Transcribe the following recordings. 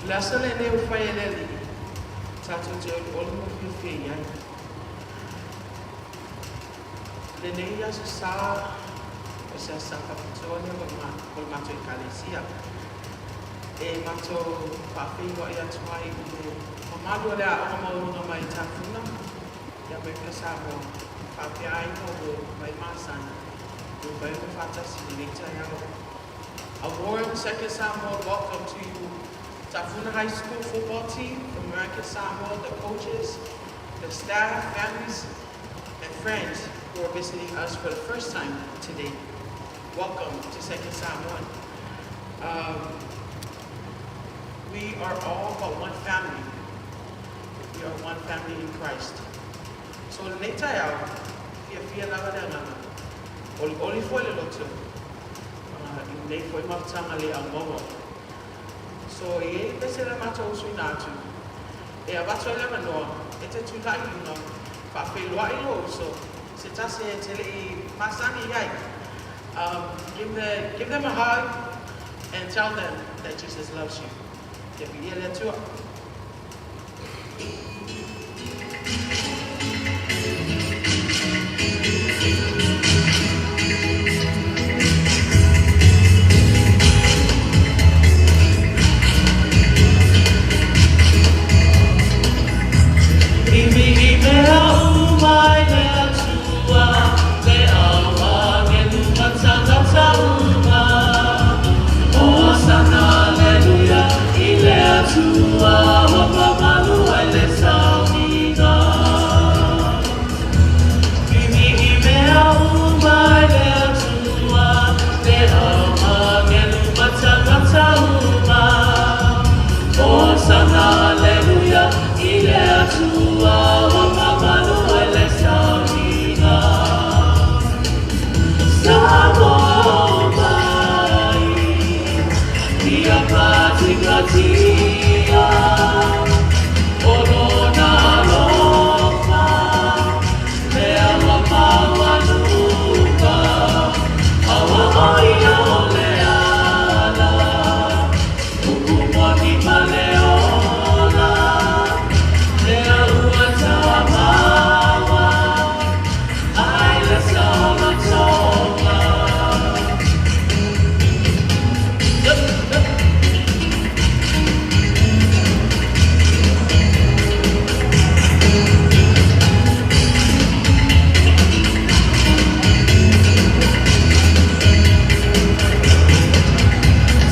O le aso lenei ua fai e le Alii, tatou te olioli ma fiafia i ai. Lenei Aso Sa, o se aso sa faapitoa lea mo le matou Ekalesia. E matou faafeiloai atu ai i le mamalu o le aoga maualuga mai Tafuna, ia Amerika Samoa, faapea aiga o mai masani, ua mafai ona faatasi i lenei taeao. A warm Second Samoa welcome to you, Tafuna High School football team from American Samoa, the coaches, the staff, families, and friends who are visiting us for the first time today. Welcome to Second Samoa. We are all but one family. We are one family in Christ. So lenei taeao, fiafia lava le agaga. Olioli foi le loto. I lenei foi mafutaga le aumaua. So e i ai pese le matou usuina atu. E avatu ai le avanoa, e te tulai i luga, faafeiloai lou uso, se tasi e te le i masani i ai. Give them a hug and tell them that Jesus loves you. Ia viia le Atua. Imi mea uma i le Atua, le au agelu ma tangata uma. Hosana, aleluia, i le Atua, ua mamalu ai le sauniga. Imi mea uma i le Atua, le au agelu ma tangata uma. Hosana, aleluia, i le Atua, ua mamalu ai le sauniga. Samoa mai, ia patikatia, o lona alofa, lea ua maualuga, a ua o ia o le ala, upu moni ma le ola, lea ua tamaua, ai le saolotoga.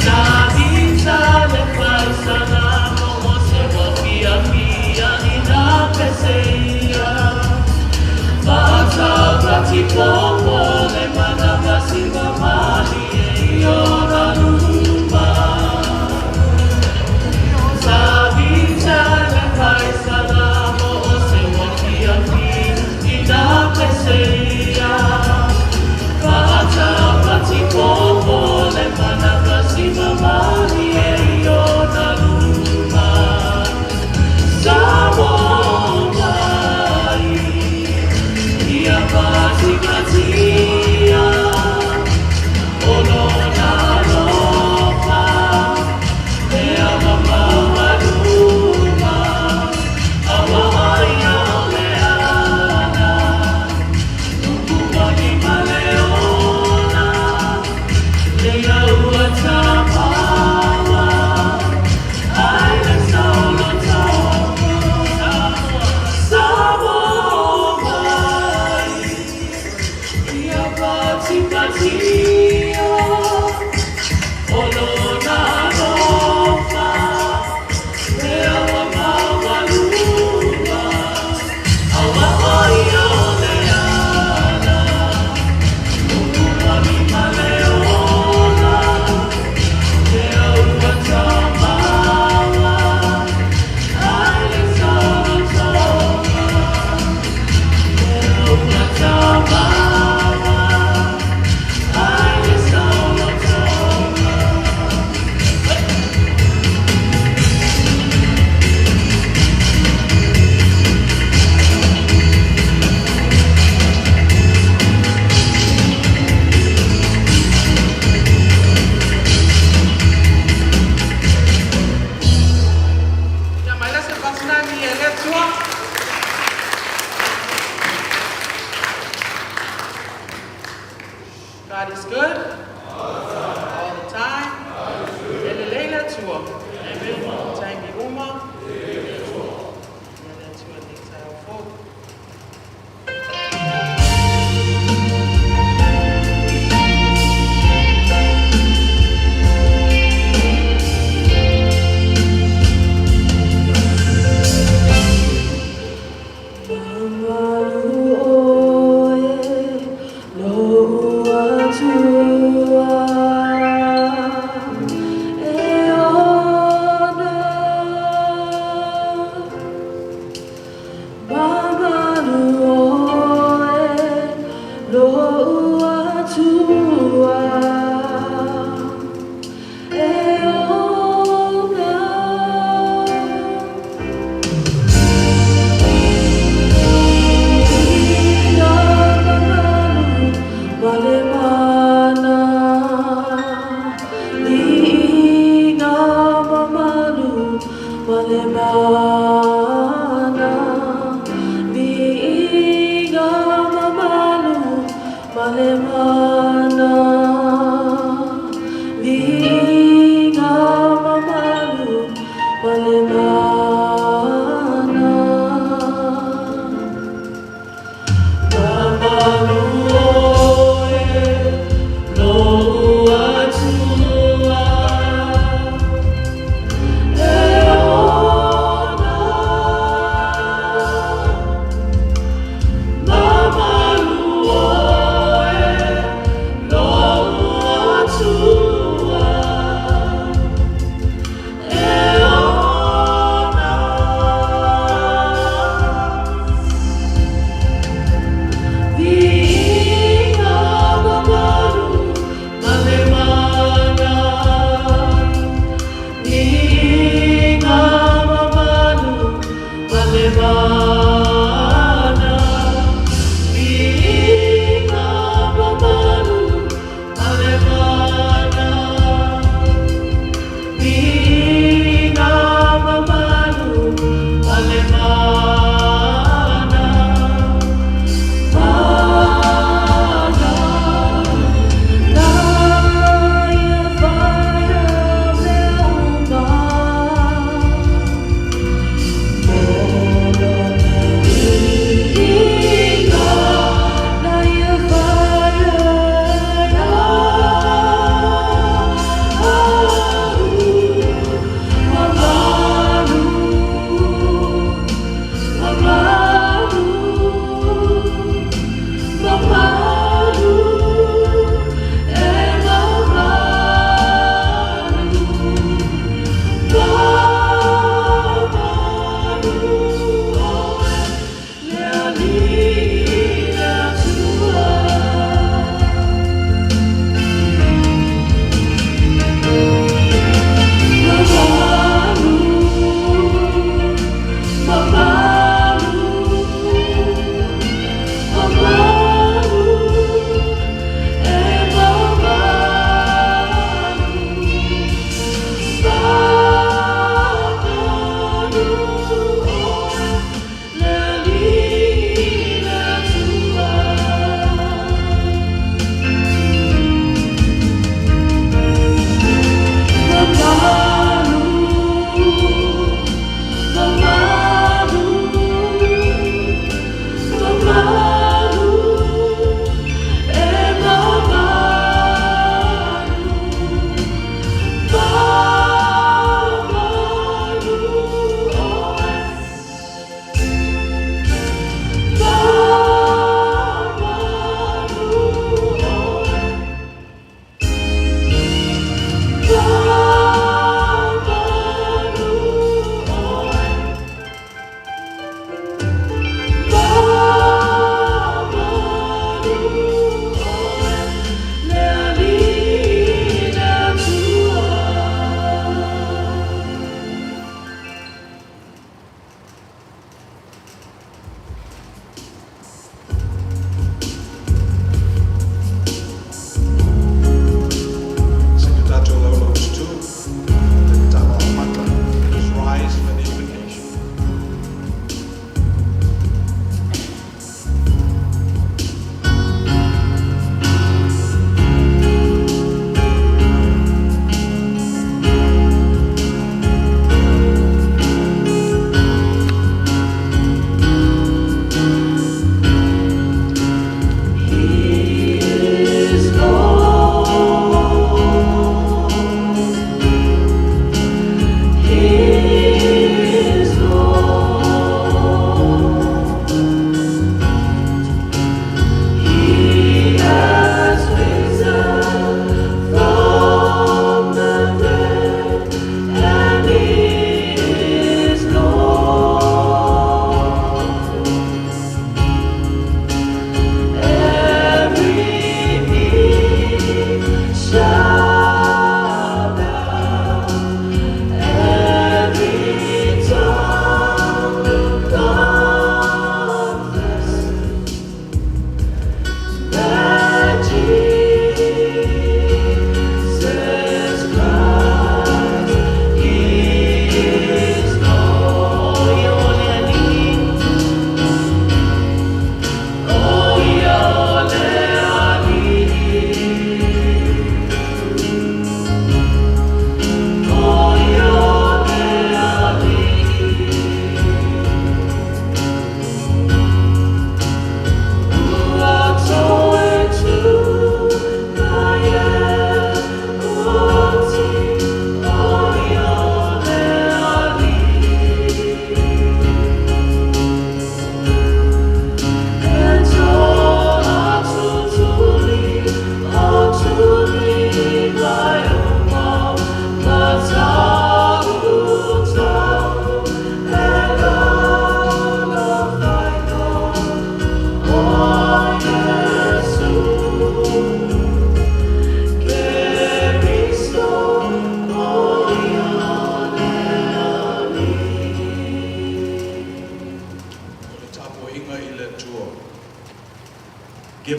Tavita le faisana mo o se ua fiafia i nā pese ia. Whātau popo le mana masiva mali e i ona luma. Tavita le faisana mo o se ua fiafia i nā pese ia. Whātau popo le mana masiva mali e i ona luma. Samoa mai, ia patikatia, o lona alofa, lea ua maualuga, a ua o ia o le ala, upu moni ma le ola, lea ua tamaua, ai le saolotoga. Samoa mai, ia patikatia, o lona alofa, lea ua maualuga, a ua o ia o le ala, upu moni ma le ola.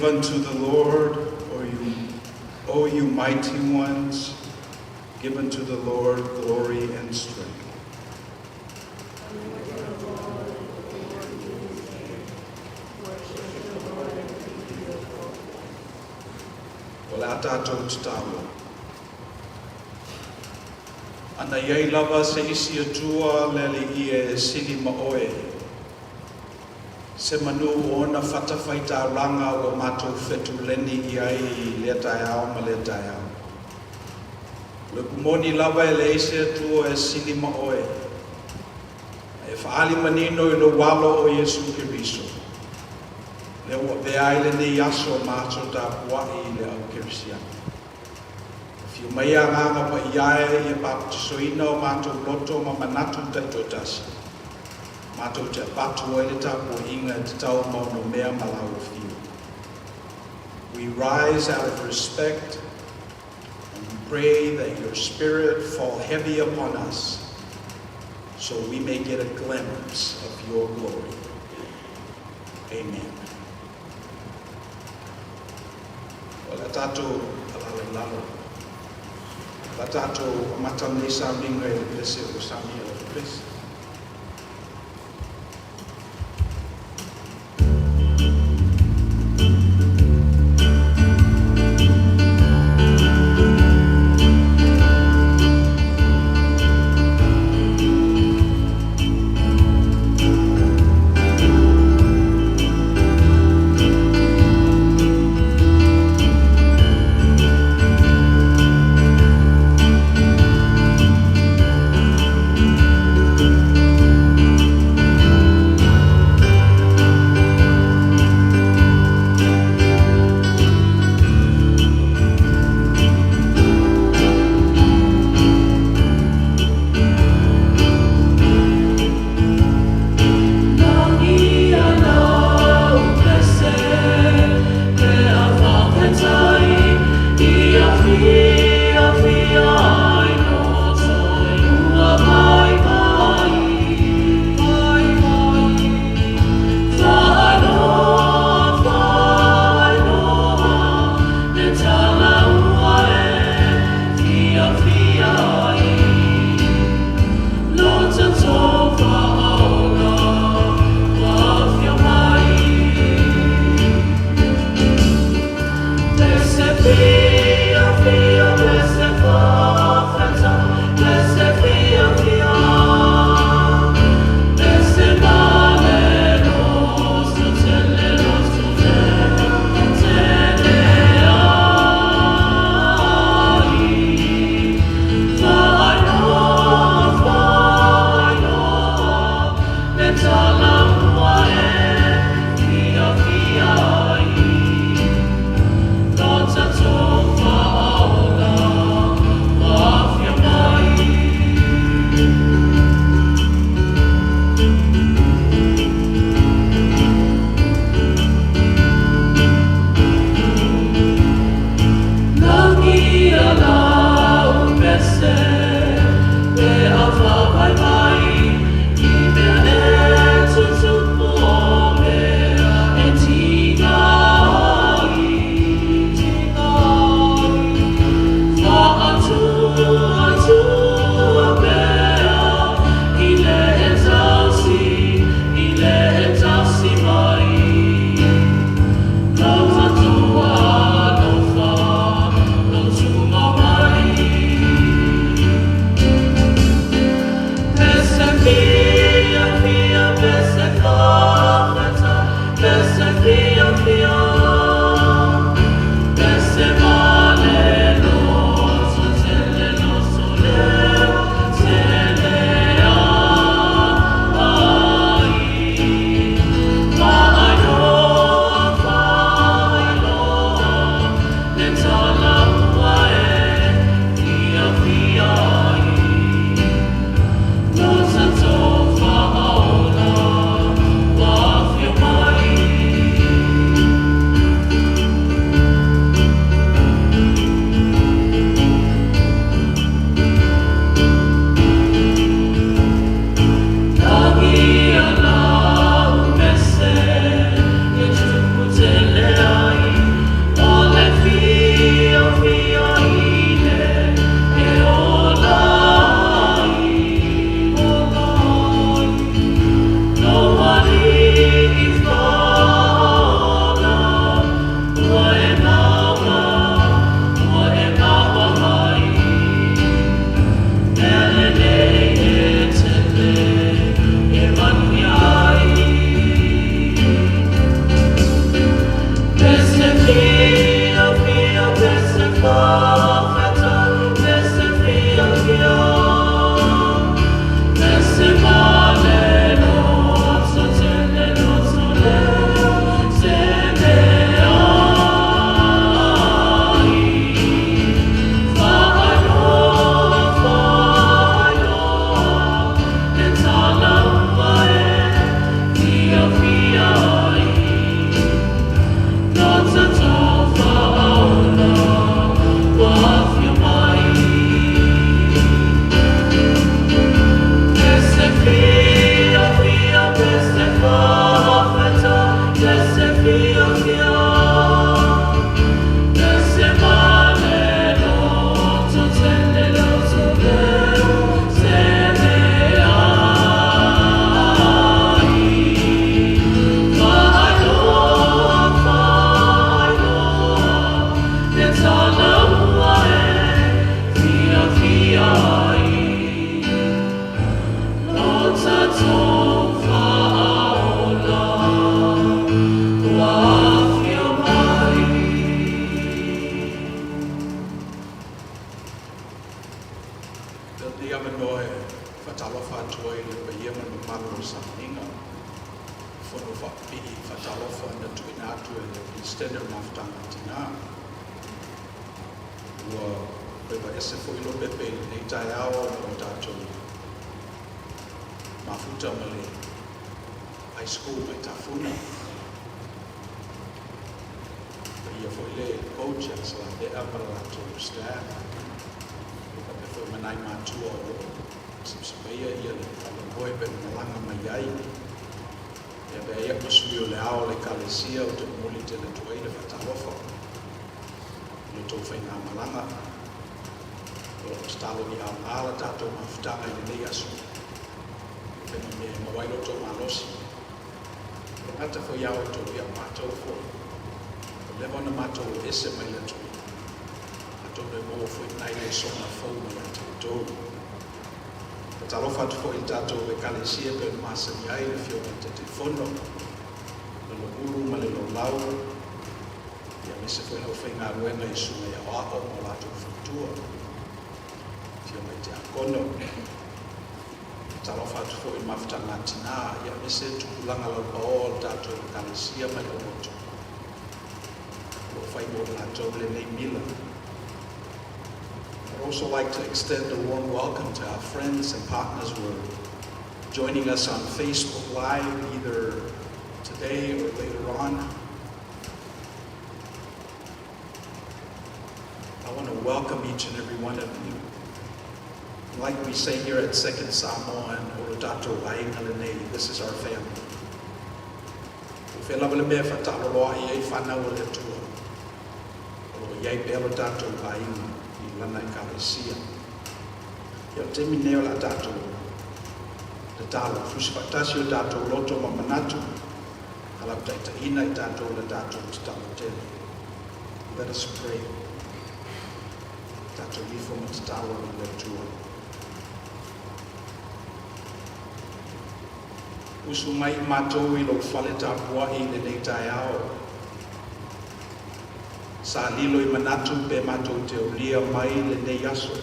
Unto the Lord, O you mighty ones, give unto the Lord glory and strength. O le a tatou tatalo. Ana iai lava se isi Atua le Alii e sili ma Oe, se manu o ona fatafaitaulaga ua matou fetuleni i ai i lea taeao ma lea taeao. O le upu moni lava e leai se Atua e sili ma Oe, a e faaali manino i lou alo o Iesu Keriso, lea ua avea ai lenei aso ma aso tapuai i le au kerisiano. Afio mai Agaga Paia e ia papatisoina o matou loto ma manatu taitoatasi, matou te avatu ai le tapuaiga e tatau ma onomea ma lau afio. We rise out of respect and we pray that your Spirit fall heavy upon us so we may get a glimpse of your glory. Amen. O le tatou alaala i lalo. La tatou amata nei sauniga i le pese o saunia le pese. Lenei avanoa e faatalofa atu ai i le paia ma le mamalu o le sauniga fono faapipii faatalofa na tuuina atu e le Peresetene o le Mafutaga a Tinā. Ua faiva ese foi Lopepe i lenei taeao ona o tatou mafuta ma le high school mai Tafuna. Paia foi le coach ia Salavea ma le latou staff. E faapea foi ma nai matua o lo o sipisipaia ia le faamoemoe pe na malaga mai ai. E avea ai ma sui o le ao o le Ekalesia ou te momoli tele atu ai le faatalofa i lo outou faigamalaga. O lo o tatalo i aoga la tatou mafutaga i lenei aso. Pe ma mea e maua ai lo outou malosi. E gata foi ia outou ia matou foi. Ua leva ona matou o ese mai le atunuu. Atonu e maua foi nai lesona fou mai ia te outou. Faatalofa atu foi i le tatou Ekalesia pe ona masani ai le afioga i le Taitaifono, le Loulu ma le Laulau, ia aemaise foi le aufaigaluega i susuga i aoao ma o latou faletua, afioga i tiakono. Faatalofa atu foi i le mafutaga a tinā, ia aemaise le tupulaga laupaoa o le tatou Ekalesia ma le aulotu o lo o fai mo i latou lenei mila. I'd also like to extend a warm welcome to our friends and partners who are joining us on Facebook Live either today or later on. I want to welcome each and every one of you. Like we say here at Second Samoan, o lo tatou aiga lenei, this is our family. O fea lava le mea e faataaloloai ai fanau a le Atua. O lo o i ai pea lo tatou aiga i lana Ekalesia. Ia o taimi nei o le a tatou tatalo, fusi faatasi o tatou loto ma manatu, a lau taitaiina i tatou le tatou tatalo tele. Let us pray. Tatou ifo ma tatalo i le Atua. Usu mai i matou i lou fale tapuai i lenei taeao. Sa lilo i manatu pe matou te aulia mai lenei aso.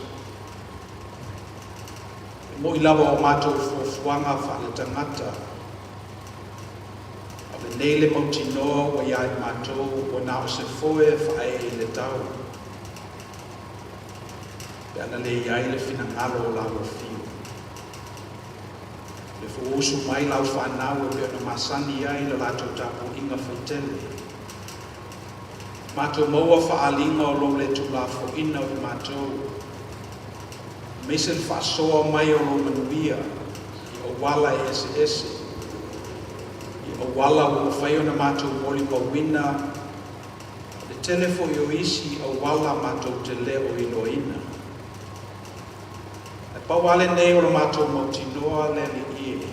E mo'i lava o matou fuafuaga faaletagata. A o lenei le mautinoa ua ia i matou ua na o se foe faaee i le tau. Pe ana le i ai le finagalo o lau afio. Le fuusu mai lau whanau e pe ona masani ai le latou tapuaiga faitele. Matou maua faaaliga o lou le tuulafoaiina o i matou. Aemaise le faasoa mai o lou manuia i auala e eseese. I auala ua mafai ona matou molimauina le tele foi o isi auala matou te le o iloaina. E pau lava lenei o le matou mautinoa le Alii e.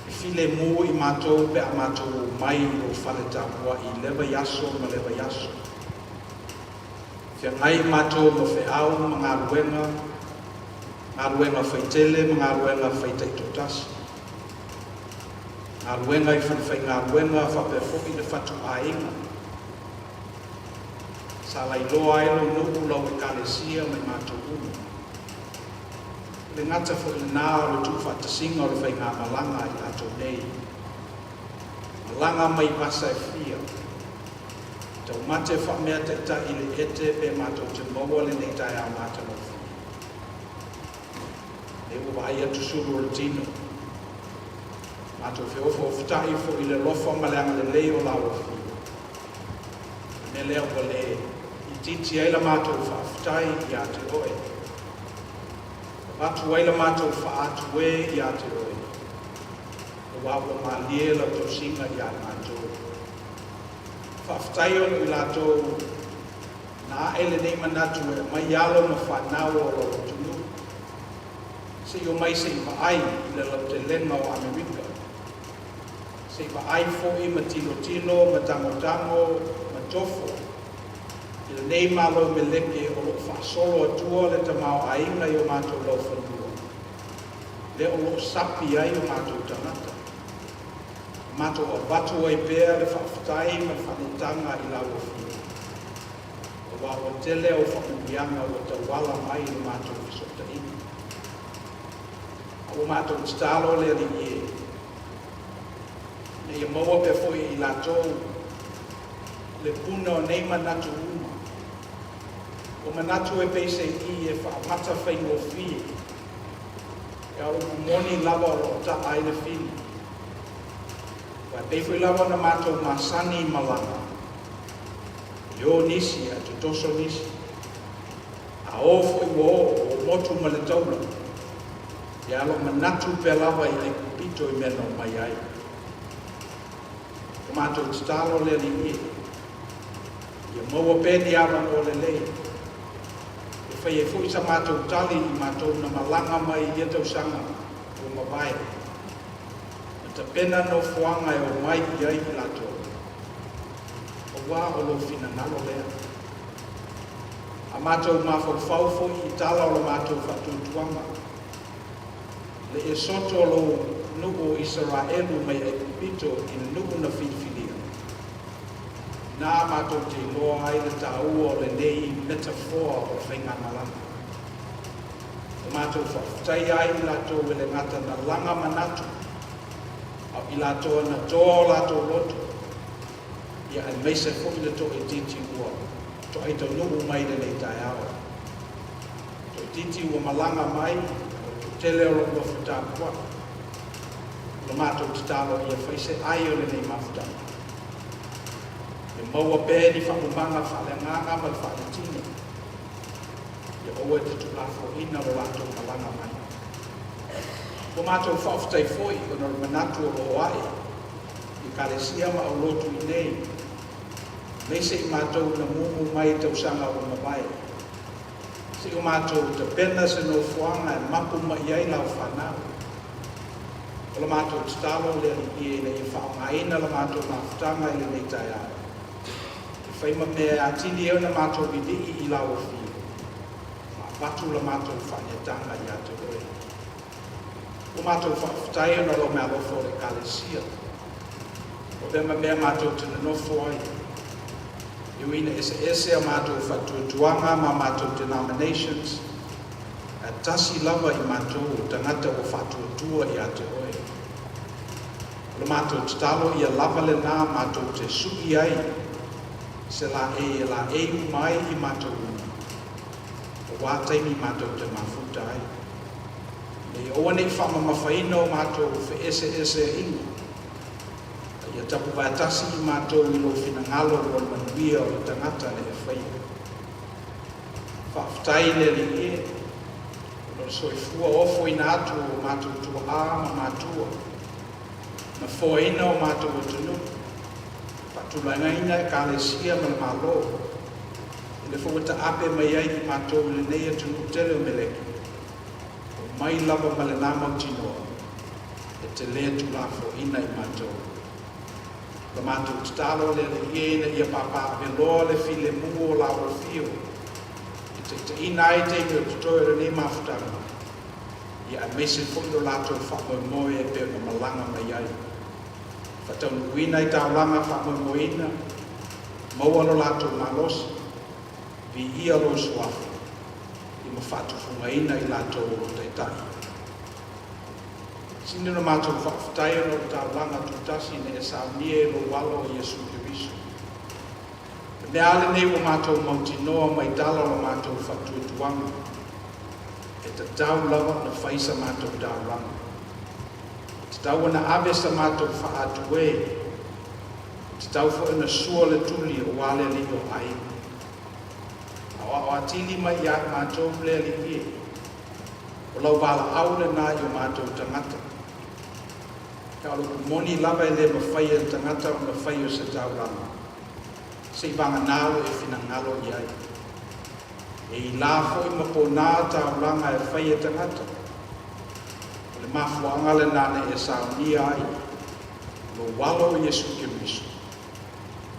E filemu i matou pe a matou omai i lou fale tapuai i le vaiaso ma le vaiaso. Feagai matou ma feau ma galuega, galuega faitele ma galuega faitaitoatasi. Galuega i falefaigaluega faapea foi le fatuaiga. Sa lailoa ai lou nuu lau Ekalesia ma i matou uma. Le gata foi lena o le tuufaatasiga o le faigamalaga i tatou nei. Malaga mai vasa e fia. Taumate faamea taitai i le ete pe matou te maua lenei taeao matagofie. Lea ua vaai atu sulu o le tino. Matou feofaofeta'i foi i le alofa ma le agalelei o lau afio. Le mea lea ua le itiiti ai la matou faafetai ia te oe. Avatu ai la matou faatu e ia te oe. Aua ua malie lau tausiga ia matou. Faafetai ona o i latou na ae lenei manatu e aumai alo ma fanau o lou atunuu. Se i omai se i vaai i le lautelega o Amerika. Se i vaai foi ma tilotilo ma tagotago ma tofo i lenei malo meleke o loo faasolo atua le tamaoaiga i o matou laufanua. Lea o loo sapi ai o matou tagata. Matou avatu ai pea le faafetai ma le faanetaga i lau afio. Aua ua tele au faamanuiaga ua tauala mai i le matou fesootaiga. A ua matou tatalo le Alii e, ina ia maua pea foi e i latou le puna o nei manatu uma. O manatu e peiseai e faamata faigofie, e a o le upu moni lava o lo o ta'a ai le fili. Aua e pei foi lava ona matou masani i malaga, e o nisi ae totoso nisi. A o foi ua o, ua motu ma le taula, ia o lo o manatu pea lava i Aikupito i mea na omai ai. O matou tatalo le Alii e, ia maua pea ni avanoa lelei e fai ai foi sa matou tali i matou na malaga mai i ia tausaga ua mavae, ma tapena nofoaga e omai i ai i latou, aua o lou finagalo lea. A matou mafaufau foi i tala o le matou faatuatuaga, le esoto o lou nuu o Isaraelu mai Aikupito i le nuu na filifilia, na matou te iloa ai le tāua o lenei metafoa o le faigamalaga. O matou faafetaia ai i latou e le gata na laga manatu, a o i latou na toa o latou loto, ia aemaise foi le toaitiiti ua toai taunuu mai lenei taeao. Toaitiiti ua malaga mai, o le toatele o loo nofo tapuai. O le matou tatalo ia fai se ai o lenei mafutaga. E maua pea ni faamumaga faaleagaga ma le faaletino, ia aua e te tuulafoaiina lo latou malaga mai. Ua matou faafetai foi ona o le manatu o lo o ae i Ekalesia ma aulotu i nei, aemaise i matou na mumu mai i tausaga ua mavae, se i o matou tapena se nofoaga e mapu mai ai lau fanau. O le matou tatalo le Alii ina ia faaaogaina le matou mafutaga i lenei taeao e fai ma mea e atili ai ona matou lilii i lau afio, ma avatu la matou faanetaga ia te oe. Ua matou faafetai ona o lau meaalofa o le Ekalesia. Ua avea ma mea matou te nonofo ai. E ui ina eseese a matou faatuatuaga ma matou denominations, ae tasi lava i matou o tagata ua faatuatua ia te oe. O le matou tatalo ia lava lenā matou te su'i ai se laei e laei uma ai i matou uma, auā taimi matou te mafuta ai. Ina ia aua ne'i faamamafaina o matou feeseeseaiga, a ia tapuvaetasi i matou i lou finagalo mo le manuia o le tagata na e faia. Faafetai le Alii e, ona o le soifua ofoina atu o matou tuaā ma matua, na foaina o matou atunuu, faatulagaina Ekalesia ma le Malo, i le foi ua taape mai ai i matou i lenei atunuu tele o Meleki, o mai lava ma lenā mautinoa, e te lē tuulafoaiina i matou. O le matou tatalo le Alii e ina ia papaaveloa le filemu o lau afio, e taitaiina ai taimi o totoe o lenei mafutaga, ia aemaise foi lo latou faamoemoe e pei ona malaga mai ai. Faataunuuina i taulaga faamoemoeina, maua lo latou malosi, viia lou suafa, ia ma faatufugaina i latou o lo taitai. Sili ona matou faafetai ona o le taulaga tutasi na e saunia e lou alo o Iesu Keriso. Le mea a lenei ua matou mautinoa mai tala o la matou faatuatuaga, e tatau lava ona fai sa matou taulaga. E tatau ona ave sa matou faaatu e, e tatau foi ona sua le tuli auā le alii o aiga. Aoao atili mai ia i matou le Alii e, o lau valaau lenā i o matou tagata. Ka o le upu moni lava e le mafai e le tagata ona fai o se taulaga, seivaganā ua e finagalo i ai. E i lā foi ma ponā taulaga e fai e tagata. O le mafuaaga lenā na e saunia ai lou alo o Iesu Keriso,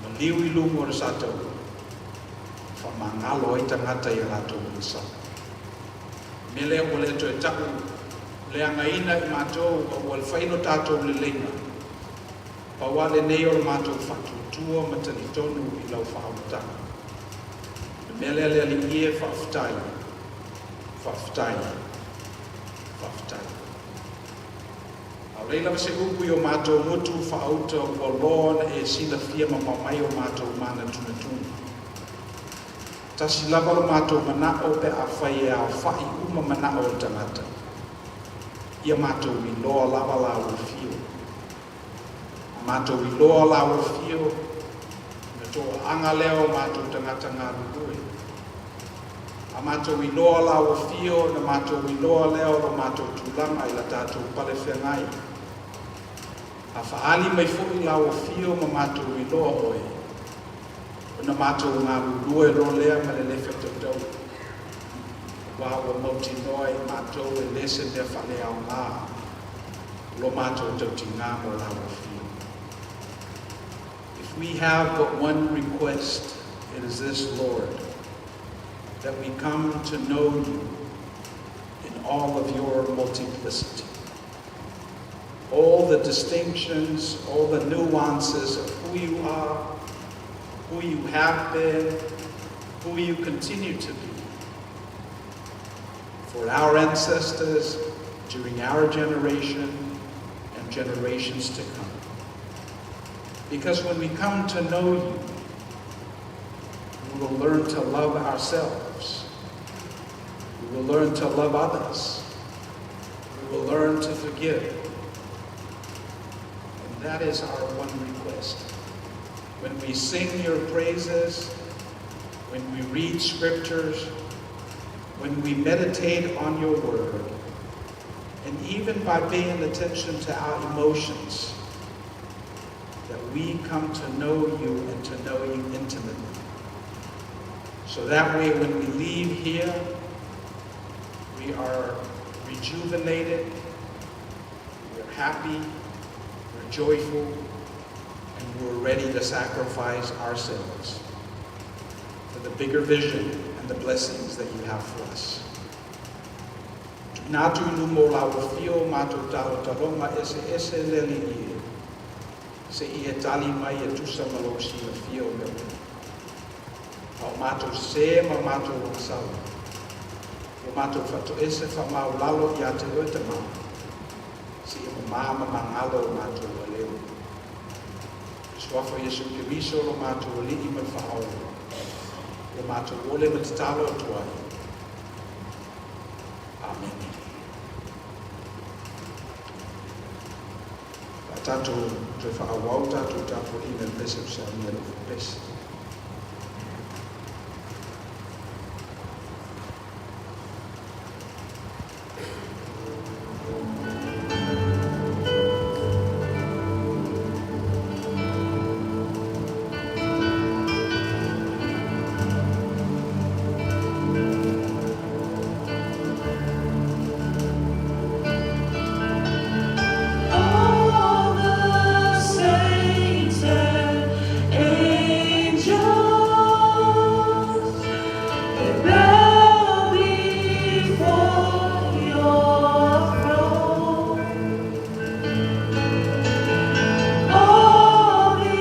maliu i luga o le sataua, e faamagalo ai tagata i a latou agasala. Mea lea ua le toe taʻu leagaina i matou a ua fai lo tatou leleiga, pau a lenei o le matou faatuatua ma talitonu i lau faaolataga. Mea lea le Alii e, faafetai, faafetai, faafetai. A o leai lava se upu i o matou gutu faauta ua loa ona e silafia mamao mai o matou manatunatuga. Tasi lava lo matou manao pe afai e aofa'i uma manao o le tagata. Ia matou iloa lava lau afio. A matou iloa lau afio, na toaaga lea o matou tagata galulue. A matou iloa lau afio, na matou iloa lea o lo matou tulaga i la tatou pale feagai. A faaali mai foi lau afio ma matou iloa oe, ona matou galulue loa lea ma le le fetautaui. Aua ua mautinoa e matou e le se mea faaleaoga lo matou tautiga mo lau afio. If we have but one request, it is this, Lord, that we come to know you in all of your multiplicity. All the distinctions, all the nuances of who you are, who you have been, who you continue to be. For our ancestors, during our generation, and generations to come. Because when we come to know you, we will learn to love ourselves. We will learn to love others. We will learn to forgive. And that is our one request. When we sing your praises, when we read scriptures, when we meditate on your word, and even by paying attention to our emotions, that we come to know you and to know you intimately. So that way, when we leave here, we are rejuvenated, we're happy, we're joyful, and we're ready to sacrifice ourselves for the bigger vision and the blessings that you have for us. Tuuina atu i luma o lau afio matou talotaloga eseese le Alii e. Se i e tali mai e tusa ma lou silafia o mea uma. A o matou sē ma matou agasala. Ua matou faatoese faamaualalo ia te oe Tamā. Se i mamā ma magalo o matou aleo. Suafa Iesu Keriso lo matou Alii ma le Faaola. Lo matou ole ma tatalo atu ai. Amene. A tatou toe faaauau tatou tapuaiga i le pese o saunia le pese. All the saints and angels, they bow before your throne. All the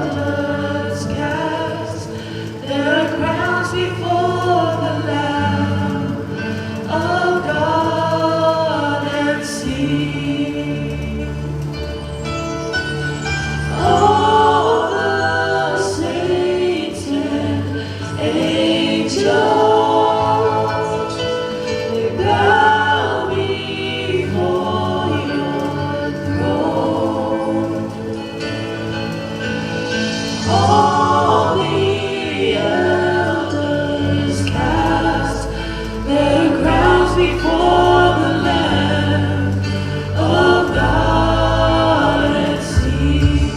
elders cast their crowns before the Lamb of God and sing. All the saints and angels, they bow before your throne. All the elders cast their crowns before the Lamb of God and sing.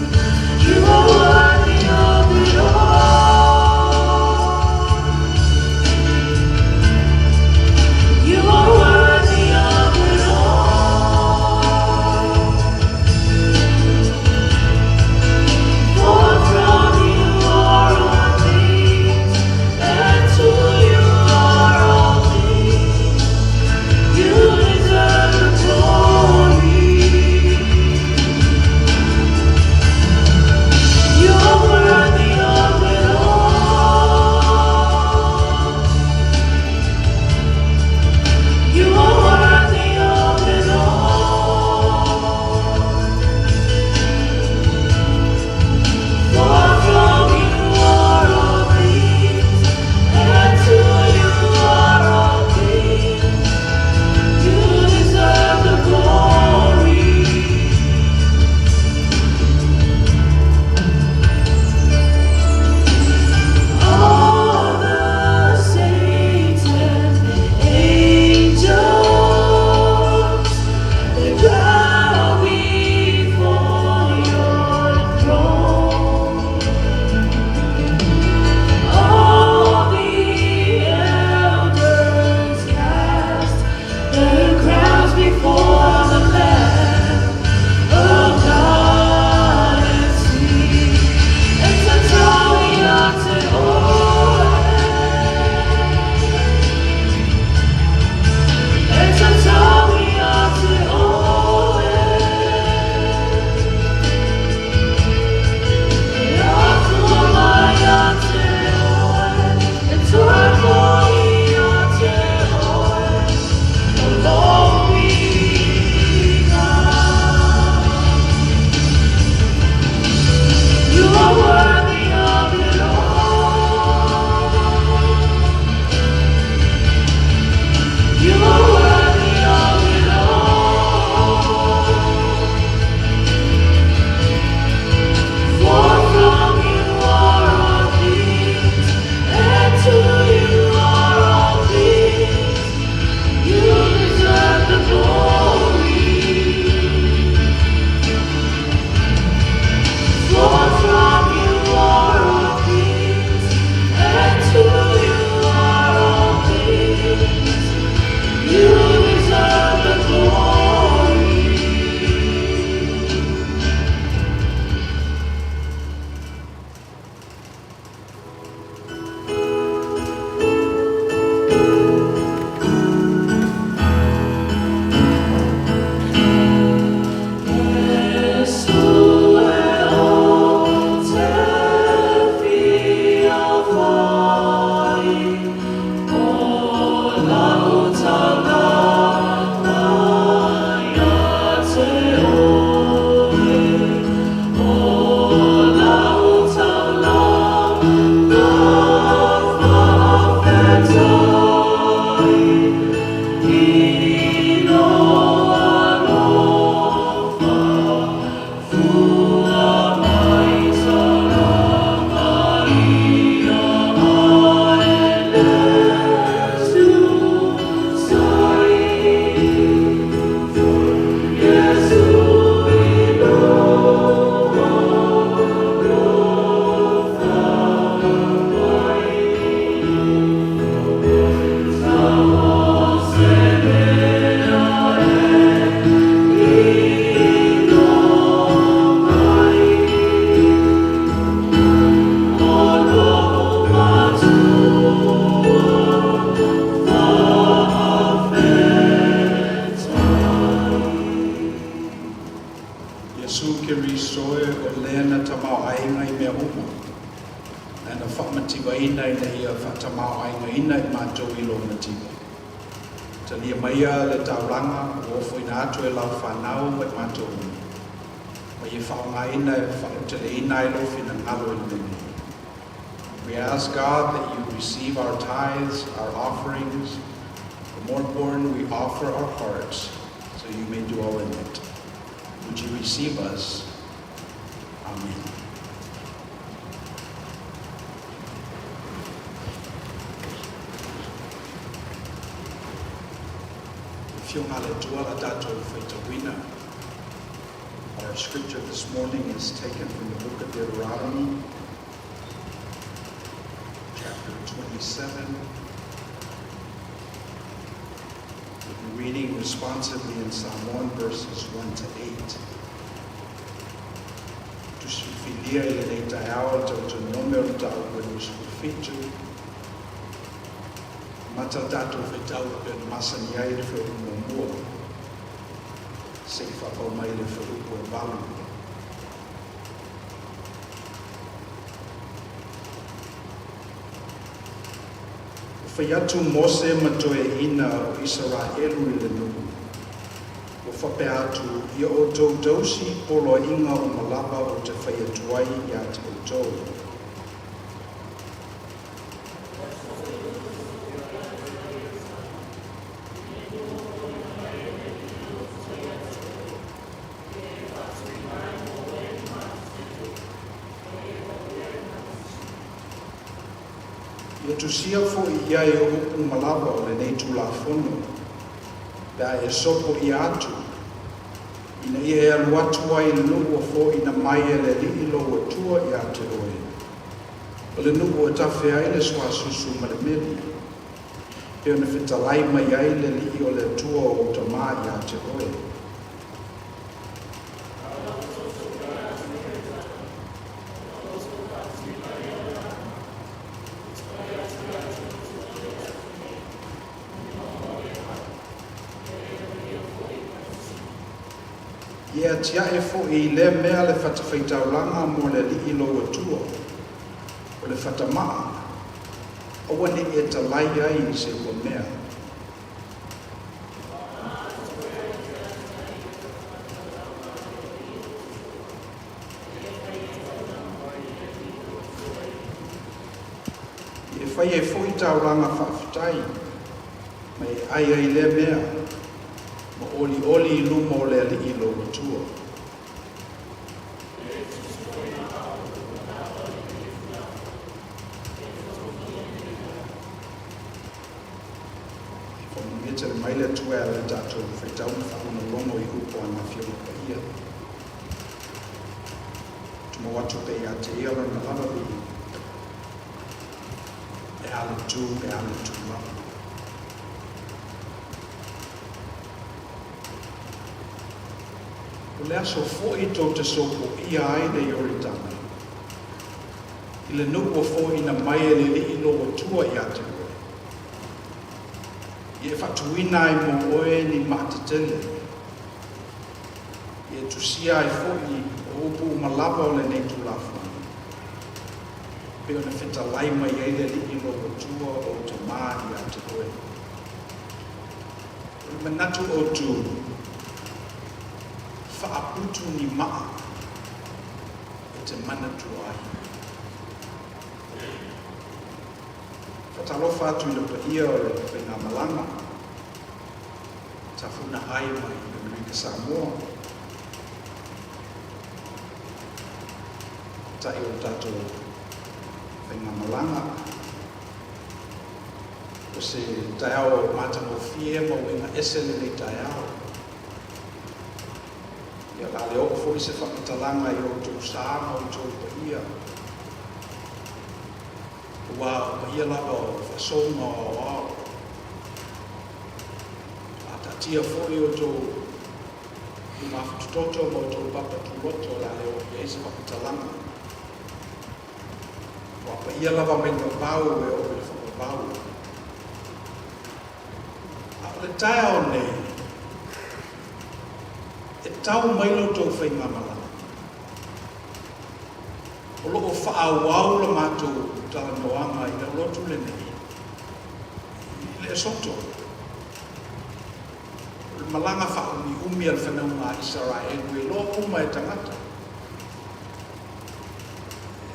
You are worthy of it all. mativaina ina ia faatamaoaigaina i matou i lou mativa. Talia maia le taulaga ua ofoina atu e lau fanau ma i matou uma, ma ia faaaogaina e faauteleina ai lou finagalo i le mea nei. We ask God that you receive our tithes, our offerings, but more important, we offer our hearts so you may dwell in it. Would you receive us? Amen. Afioga a le Atua la tatou faitauina. Our scripture this morning is taken from the book of Deuteronomy, chapter 27. We'll be reading responsively in Samoan verses 1 to 8. Tusi Filifilia i lenei taeao i le Tautonomio o le Mataupu e 27. Amata le tatou faitau e pei ona masani ai le fuaiupu muamua se i faapau mai le fuaiupu e 8. Ua fai atu Mose ma toeaiina o Isaraelu i le nuu, ua faapea atu, Ia outou tausi poloaiga uma lava ou te fai atu ai iā te outou. Ia tusia foi i ai o upu uma lava o lenei Tulafono, pe a e sopo ʻia atu, ina ia e alu atu ai i le nuu ua foina mai e le Alii lou Atua iā te oe, o le nuu e tafe ai le suasusu ma le meli, pei ona fetalai mai ai le Alii o le Atua o ou tamā iā te oe. Ia atiae foi i lea mea le fatafaitaulaga mo le Alii lou Atua, o le fatamaa, aua ne i e talai ai i se ua mea. E fai ai foi taulaga faafetai, ma e ai ai lea mea, ma olioli i luma o le Alii lou Atua. E faamanuia tele mai le Atua e ala i le tatou faitau ma faalogologo i upu a Ana Afioga Paia. Tumau atu pea ia te Ia Lona lava viiga. E a le tu, e a le tu lava. O le aso foi tou te sopoia ai le Ioritana, i le nuu ua foina mai e le Alii lou Atua ia te oe, ia e faatuina ai mo oe ni maa tetele, Ia tusia ai foi o upu uma lava o lenei Tulafono, pei ona fetalai mai ai le Alii lou Atua o ou tamā iā te oe. O le manatu autu, faaputu ni maa e te manatua ai. Faatalofa atu i le paia o le faigamalaga. Tafuna ai mai Amerika Samoa. Taʻi o le tatou faigamalaga. O se taeao matagofie ma uiga ese lenei taeao. Ia o le a le oo foi se faamatalaga i outou sa ma outou paia, aua o paia lava o faasouga o aoao. A taatia foi outou lumafutototo ma outou papa tuloto o le a le oo i ai se faamatalaga. Ua paia lava mai le vavau e oo i le faavavau. A o le taeao nei, e tau mai la outou faigamalaga. O lo o faaauau la matou talanoaga i le lotu lenei i le Esoto. O le malaga faaumiumi a le fanauga a Isaraelu e iloa uma e tagata.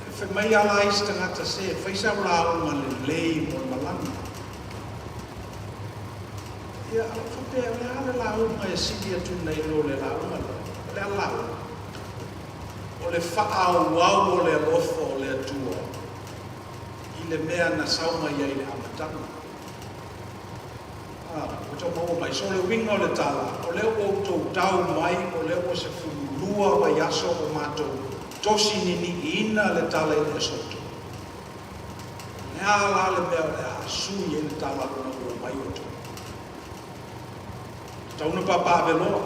E fai mai lava la isi tagata, se fai sau lauga lelei mo le malaga. Ia, ou faapea, o le a le lauga e sili atu nai lo le lauga lea? O le a le lauga? O le faaauau o le alofa o le Atua i le mea na sau mai ai i le amataga. A, ua tau maua mai. So o le uiga o le tala, o lea ua outou tau mai, o lea ua 12 vaiaso o matou tosi niniiina le tala i le Esoto. O le a la le mea o le a sui ai le tala ona ua omai outou? Tatau ona papaaveloa.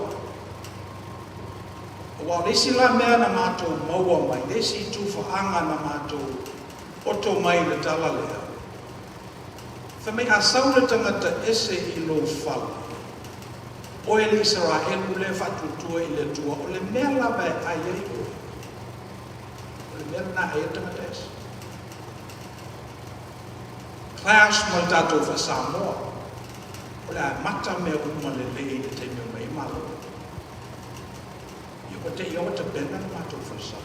Aua o le isi la mea na matou maua mai, le isi itu faaga na matou oto mai i le tala lea, fai mai a sau le tagata ese i lou fale, oe le Isaraelu lea e faatuatua i le Atua, o le mea lava e ai ai oe, o le mea lena e ai ai le tagata ese. Clash ma le tatou faa-Samoa, o le amata mea uma lelei i le taimi o mai ai Malo. Ia ua te i ua tapena le matou falesa.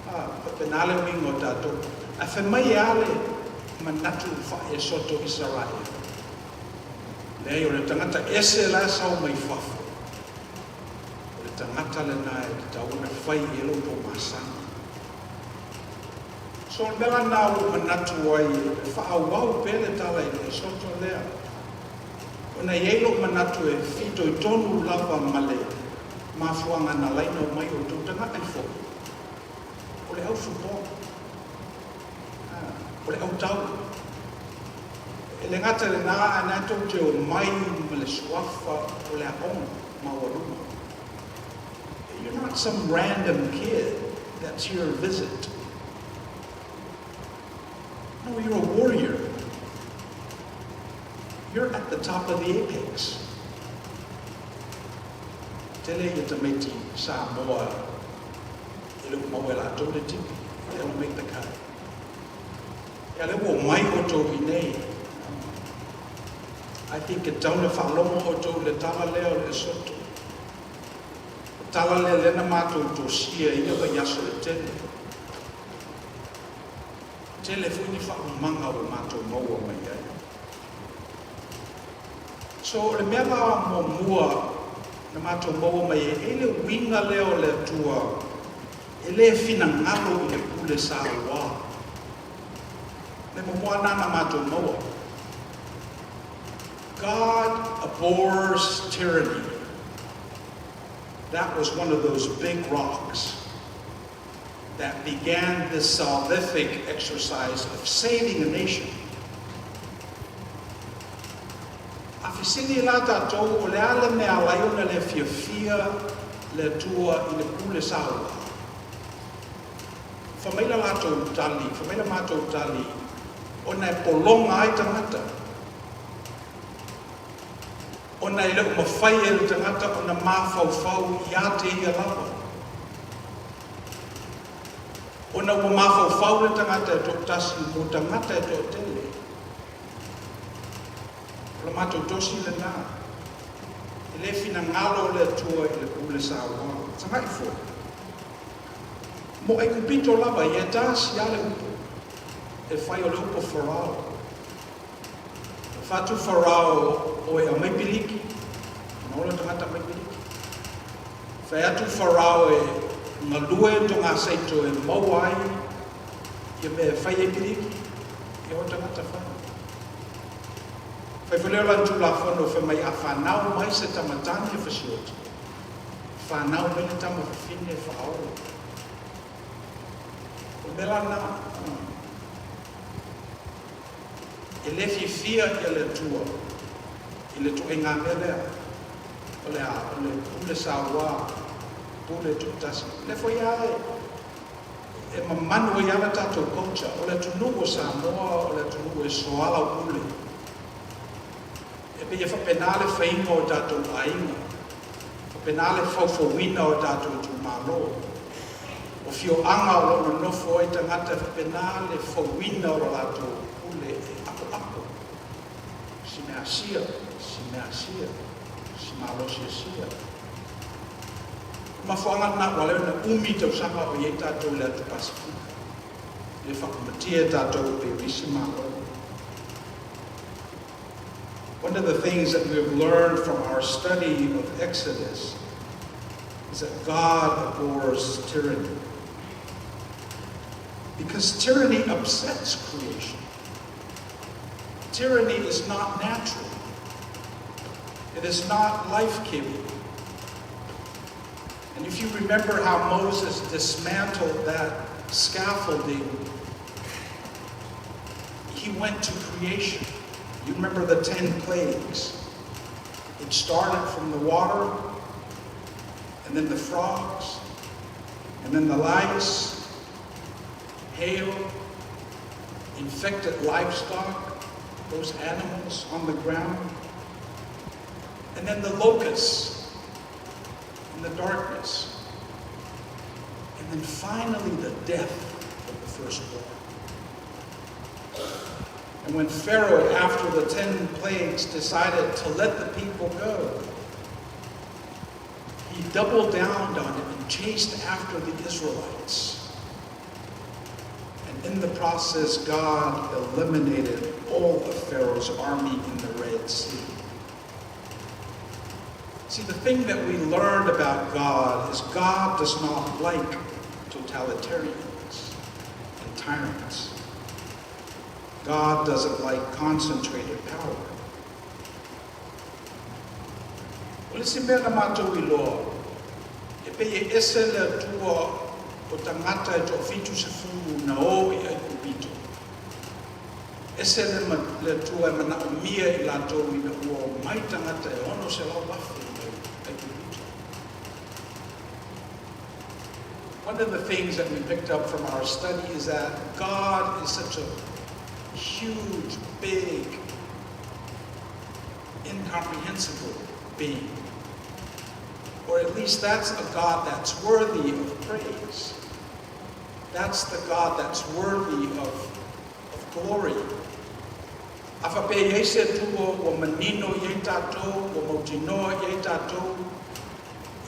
A, faapena le uiga o tatou. Ae fai mai e a le manatu faa-Esoto Isaraelu? Leai, o le tagata ese la e sau mai fafo, o le tagata lena e tatau ona fai i ai lo outou masani. So o le mea la lena ua ou manatu ai e faaauau pea le tala i le Esoto lea, ona e i ai lou manatu e fitoitonu lava ma le mafuaaga na ala ai ona omai outou tagata i foi, o le au football, o le autau. E le gata i lena, ae na tou te omai ma le suafa o le aoga maualuga. You're not some random kid that's here to visit. No, you're a warrior. You're at the top of the apex. Tele ia tamaiti Samoa e le o maua e latou le tipi. They don't make the cut. Ia lea ua omai outou i nei. I think e tatau ona faalogo outou i le tala lea o le Esoto. O le tala lea lea na matou tosia i ia vaiaso e tele. Tele foi ni faaumaga ua matou maua mai ai. So o le mea la muamua na matou maua mai ai, e i ai le uiga lea o le Atua e le finagalo i le pule saua. Le muamua lena na matou maua. God abhors tyranny. That was one of those big rocks that began this salvific exercise of saving a nation. A fesili la tatou, o le a le mea e ala ai ona le fiafia le Atua i le pule saua? Fai mai la latou tali, fai mai la matou tali, ona e pologa ai tagata. Ona e le o mafai e le tagata ona mafaufau ia te ia lava. Ona ua mafaufau le tagata e toatasi mo tagata e toatele. O le matou tosi lena. E le finagalo le Atua i le pule saua. Tagai foi. Mo Aikupito lava, ia e tasi lava le upu e fai, o le upu Farao. Fatu Farao o e aumai piliki, na ola tagata aumai piliki. Fai atu Farao e galue togaseito e maua ai ia mea e fai ai piliki, ia o tagata fai. Fai foi lea o lana Tulafono, fai mai a fanau mai se tamatane e fasioti, fanau mai le tama fafine e faaola. O le mea la lena, e le fiafia ia le Atua i le ituaiga mea lea, o le a? O le pule saua, pule toatasi. O lea foi lava e mamanu ai lava le tatou culture. O le atunuu o Samoa, o le atunuu e soalaupule. E pei e faapena le faiga o tatou aiga, faapena le faufauina o tatou itumalo. O afioaga o lo o nonofo ai tagata e faapena le fauina o le latou pule e apoapo. Si mea asia, si mea asia, si malosi asia. O mafuaaga lena ua ala ai ona umi tausaga o i ai tatou i le atu Pasefika. E le faamatia tatou e pei o isi Malo. One of the things that we have learned from our study of Exodus is that God abhors tyranny. Because tyranny upsets creation. Tyranny is not natural. It is not life-giving. And if you remember how Moses dismantled that scaffolding, he went to creation. You remember the 10 plagues. It started from the water, and then the frogs, and then the lice, hail, infected livestock, those animals on the ground, and then the locusts in the darkness, and then finally the death of the firstborn. And when Pharaoh, after the 10 plagues, decided to let the people go, he doubled down on it and chased after the Israelites. And in the process, God eliminated all of Pharaoh's army in the Red Sea. See, the thing that we learned about God is God does not like totalitarians and tyrants. God doesn't like concentrated power. O le isi mea na matou iloa, e pei e ese le Atua o tagata e 70 na o i Aikupito. Ese le, le Atua e manaomia i latou ina ua omai tagata e 600,000 mai Aikupito. One of the things that we picked up from our study is that God is such a huge, big, incomprehensible being. Or at least that's a God that's worthy of praise. That's the God that's worthy of glory. A faapea e i ai se Atua ua manino i ai tatou, ua mautinoa i ai tatou,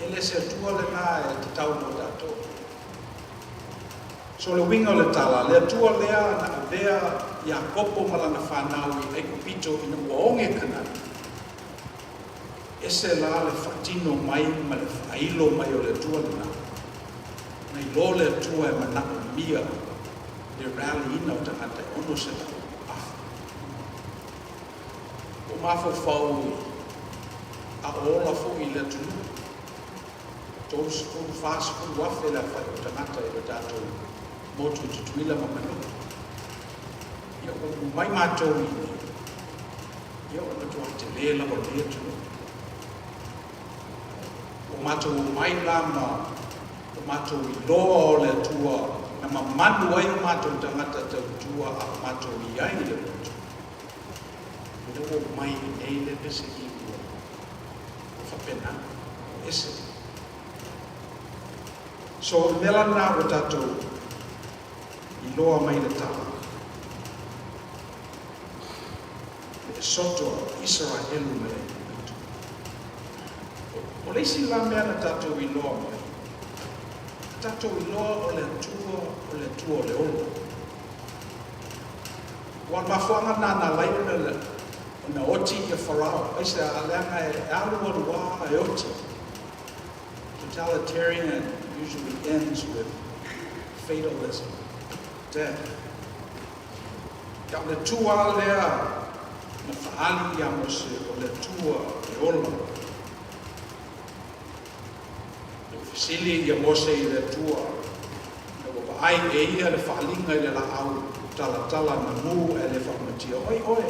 e le o se Atua lena e tatau mo tatou. So le uiga o le tala, le Atua lea na avea Iakopo ma lana fanau i Aikupito ina ua oge Kanani. Ese la le faatino mai ma le faailo mai o le Atua lena. Nai lo le Atua e manaomia le rallyina o tagata e 600,000. O mafaufau a o ola foi i le atunuu. 30, 40 afe le aofai o tagata i le tatou motu i Tutuila ma Manua. Ia ua mai matou i nei. Ia o le matua tele lava o lenei atunuu. O matou omai la ma o matou iloa o le Atua na mamanu ai o matou tagata tautua a o matou i ai i le motu. Ina ua mai i nei le pese i ua o faapena, o ese. So, o mea la lena ua tatou iloa mai le tala. Le esoto a Isaraelu mai Aikupito. O le isi la mea na tatou iloa mai, na tatou iloa o le Atua, o le Atua o le ola. Ua mafuaaga na na ala ai ona oti ia Farao, aisea? Leaga e alu alu lava e oti. Totalitarian usually ends with fatalism, death. Ia o le Atua lea na faaali ia Mose o le Atua e ola. Le fesili ia Mose i le Atua, na ua vaai e ia le faaliga i le laau talatala na mu e le faamatia. Oi oe,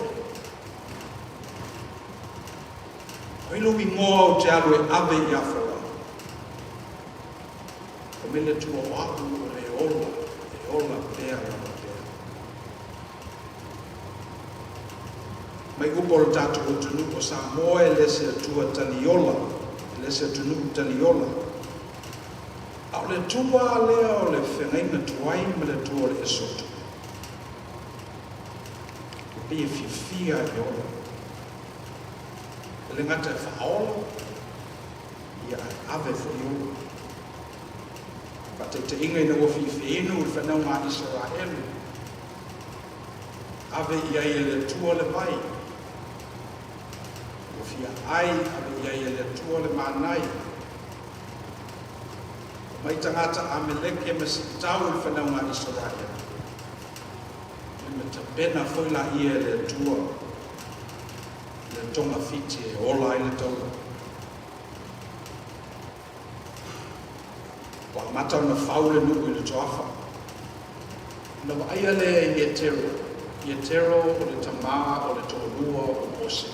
o ai lou igoa ou te alu e ave ia Farao? Fai mai le Atua, o au o le ola, e ola pea lava pea. Mai upu o le tatou atunuu o Samoa e le o se atua taliola, e le o se atunuu taliola. A o le Atua lava lea o le feagaiga tuai ma le Atua o le Esoto, e pei e fiafia i le ola. E le gata e faaola, ia ae ave foi ola. Faataitaiga ina ua fiifiinu le fanauga a Isaraelu, ave i ai e le Atua le vai, ua fia ai, ave i ai e le Atua le manai. Omai tagata Ameleke ma siitau i le fanauga a Isaraelu, ia ma tapena foi laia e le Atua le togafiti e ola ai le taulaga. Ua amata ona fau le nuu i le toafa. Ona vaaia lea e Ietero, Ietero o le tamā o le toalua o Mose.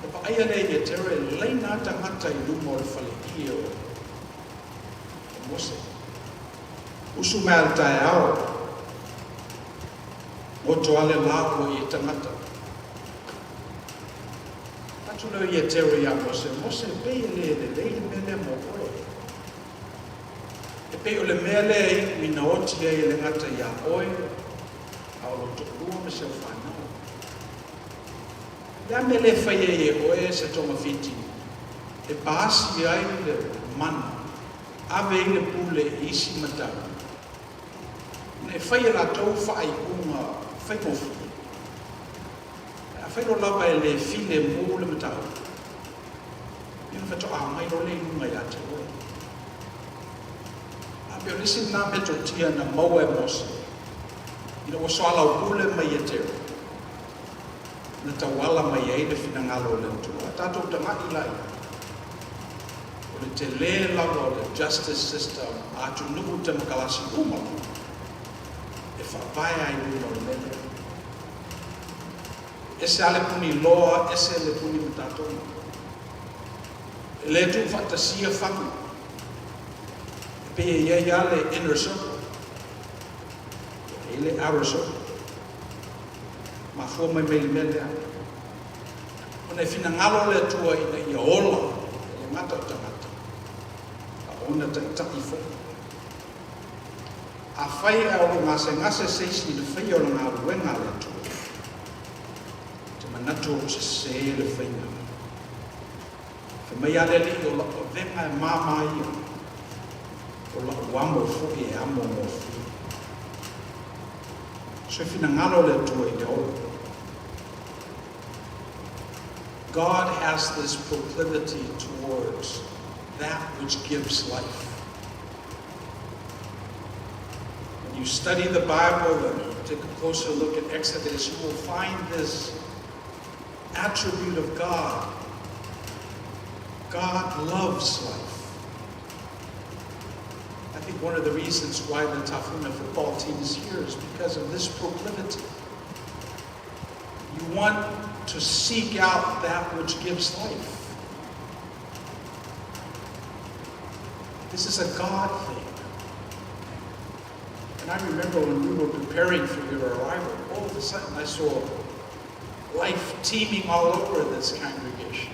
Ona vaaia lea e Ietero e laina lava tagata i luma o le faleie o Mose. Usu mai lava i le taeao, goto lava le la ua i ai tagata. Fai atu lea o Ietero iā Mose, Mose, e pei e le lelei le mea lea mo oe. E pei o le mea lea e iu ina oti ai e le gata iā oe, a o lou toalua ma si au fanau. O le a mea le fai ai e oe se togafiti e paasi ai le mana, ave ai le pule i isi matau, ina e fai e latou faaiuga faigofie? Ae afai loa lava e le filemu le mataupu, ia ona faatoa mai loa lea i luga ia te oe. A pei o le isi lena metotia na maua e Mose ina ua soalaupule ma Ietero, na tauala mai ai le finagalo o le Atua. A tatou tagai la i ai, o le tele lava o le justice system a atunuu temokalasi uma e faavae lava i luga o le mea lea. Ese lava le puni loa, ese le puni matatoga. E le tuufaatasia fagu. E pei e i ai lava le inner circle, e i ai le outer circle. Mafua mai mai le mea lea. Ona e finagalo le Atua ina ia ola e le gata o tagata, a o ona taitai foi. Afai ae o lo o gasegase se isi i le faia o le galuega a le Atua, ou te manatu o lo o sese le faiga. Fai mai lava le Alii, O lau avega e māmā ia, o lau amo foi e amo gofie. So e finagalo le Atua i le ola. God has this proclivity towards that which gives life. When you study the Bible and take a closer look at Exodus, you will find this attribute of God. God loves life. I think one of the reasons why the Tafuna football team is here is because of this proclivity. You want to seek out that which gives life. This is a God thing. And I remember when we were preparing for your arrival, all of a sudden I saw life teeming all over this congregation.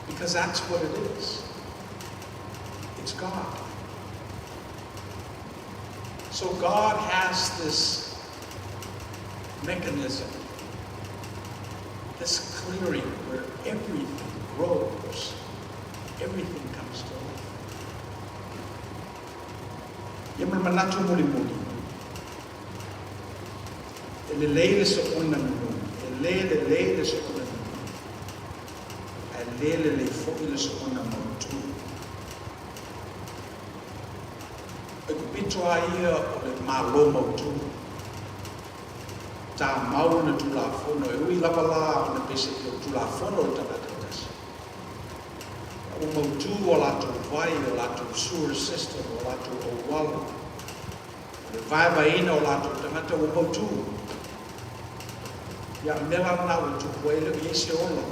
Because that's what it is. It's God. So God has this mechanism, this clearing where everything grows, everything comes to life. Ia ma le manatu mulimuli, e lelei le soona nononi, e le lelei le soona nononi, ae le lelei foi le soona mautu. O le pito lava ia o le Malo mautu, tamau ona Tulafono, e ui lava la ona peiseai o Tulafono o le tagata e tasi. A ua mautu o latou vai, o latou sewer system, o latou auala, o le vaevaeina o latou tagata ua mautu. Ia, o le mea la lena ua tupu ai, e le o i ai se ola,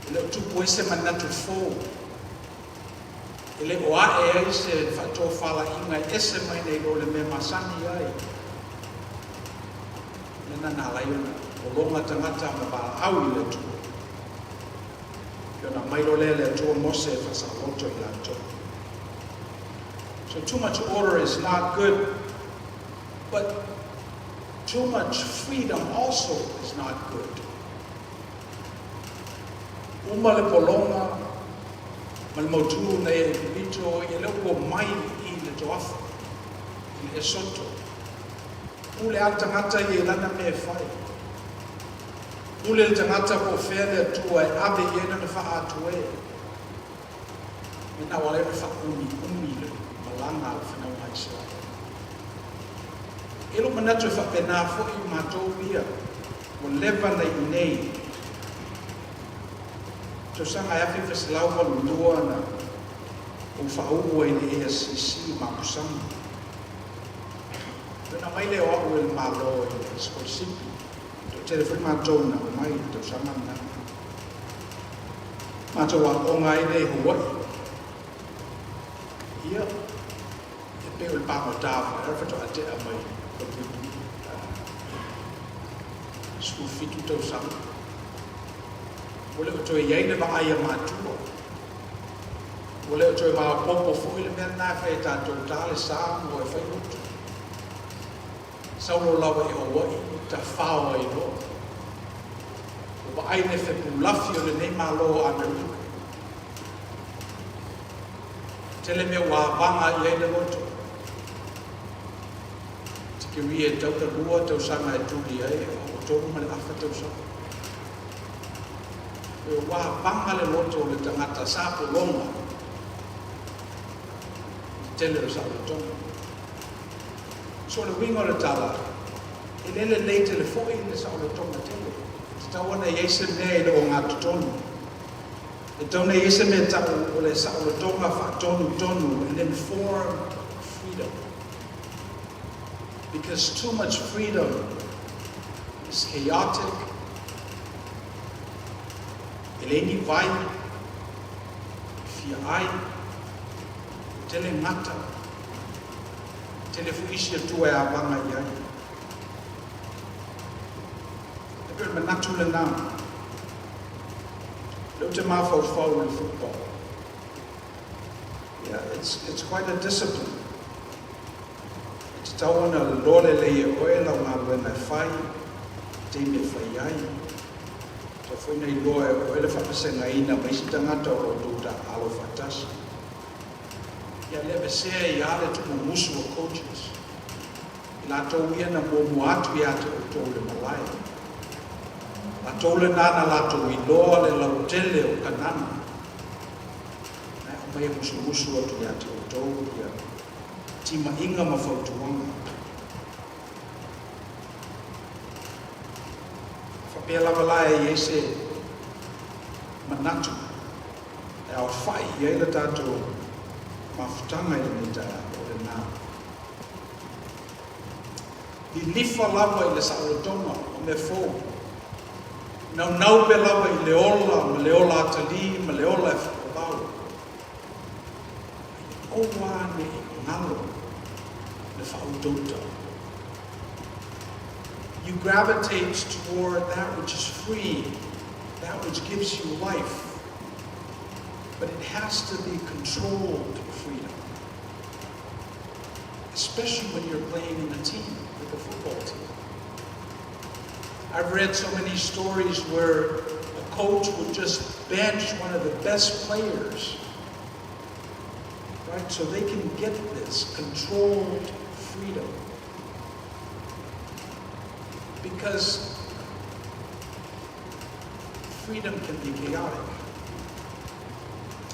e le o tupu ai se manatu fou, e le o ae ai se faatofalaiga e ese mai nei lo le mea masani ai. Lena na ala ai ona lologa tagata ma valaau i le Atua. Ia ona aumai loa lea e le Atua Mose e faasaoloto i latou. So too much order is not good, but too much freedom also is not good. Uma le pologa ma le mautu na i ai Epipito, ia lea ua omai i le toafa, i le Esoto. Pule lava le tagata ia i lana mea e fai. Pule le tagata po o fea le Atua e ave i ai lana faa-atuē. Mea na ua ala ai ona faaumiumi le malaga a le fanauga a Isaraelu. E i ai lou manatu e faapena foi matou ia ua leva na i inei. Tausaga e 1982 na ou faauu ai i le ASCC i Mapusaga. Ona aumai lea o au e le Malo i le sikolasipi. Toatele foi matou na aumai i le tausaga lena. Matou aooga ai lea i Hawaii. Ia, e pei o le pagota foi lea faatoa tea mai Fapuipui. 17 tausaga. Ua le o toe i ai le vaai a matua. Ua le o toe maopoopo foi le mea lena e fai e tatou, ta le sa ma e fai utu. Sau loa lava i Hawaii, tafao ai loa. Ua vaai le fepulafi o lenei Malo o Amerika. Tele mea ua avaga i ai le loto. Tikeri e tau ona lua tausaga e tuli ai, a ua tolu ma le afa tausaga. Ua avaga le loto o le tagata sa pologa i le tele o le saolotoga. So o le uiga o le tala, e le lelei tele foi le saolotoga tele. E tatau ona i ai se mea i le ogatotonu. E tatau ona i ai se mea e tau o le saolotoga faatonutonu, an informed freedom. Because too much freedom is chaotic, e leai ni vai, e fia ai, tele gata, tele foi isi atua e avaga i ai. E pei o le manatu lena. Lea ou te mafaufau i le football. Yeah, it's quite a discipline. E tatau ona iloa lelei e oe lau galuega e fai, taimi e fai ai. Tatau foi ona iloa e oe le faavasegaina ma isi tagata o lo o outou taaalo faatasi. Ia le aveesea ai lava le tuumumusu o coaches, i latou ia na muamua atu ia te outou i le malae. Latou lena na latou iloa le lautele o Kanana, na e aumai e musumusu atu ia te outou ia timaiga ma fautuaga. A faapea lava la e i ai se manatu e aofai i ai le tatou mafutaga i lenei taeao, o lena. Lilifa lava i le saolotoga o mea fou. Naunau pea lava i le ola ma le ola atalī ma le ola e faavavau. A ia aua ne i galo le faautauta. You gravitate toward that which is free, that which gives you life. But it has to be controlled freedom. Especially when you're playing in a team, like a football team. I've read so many stories where a coach would just bench one of the best players, right? So they can get this controlled freedom. Because freedom can be chaotic,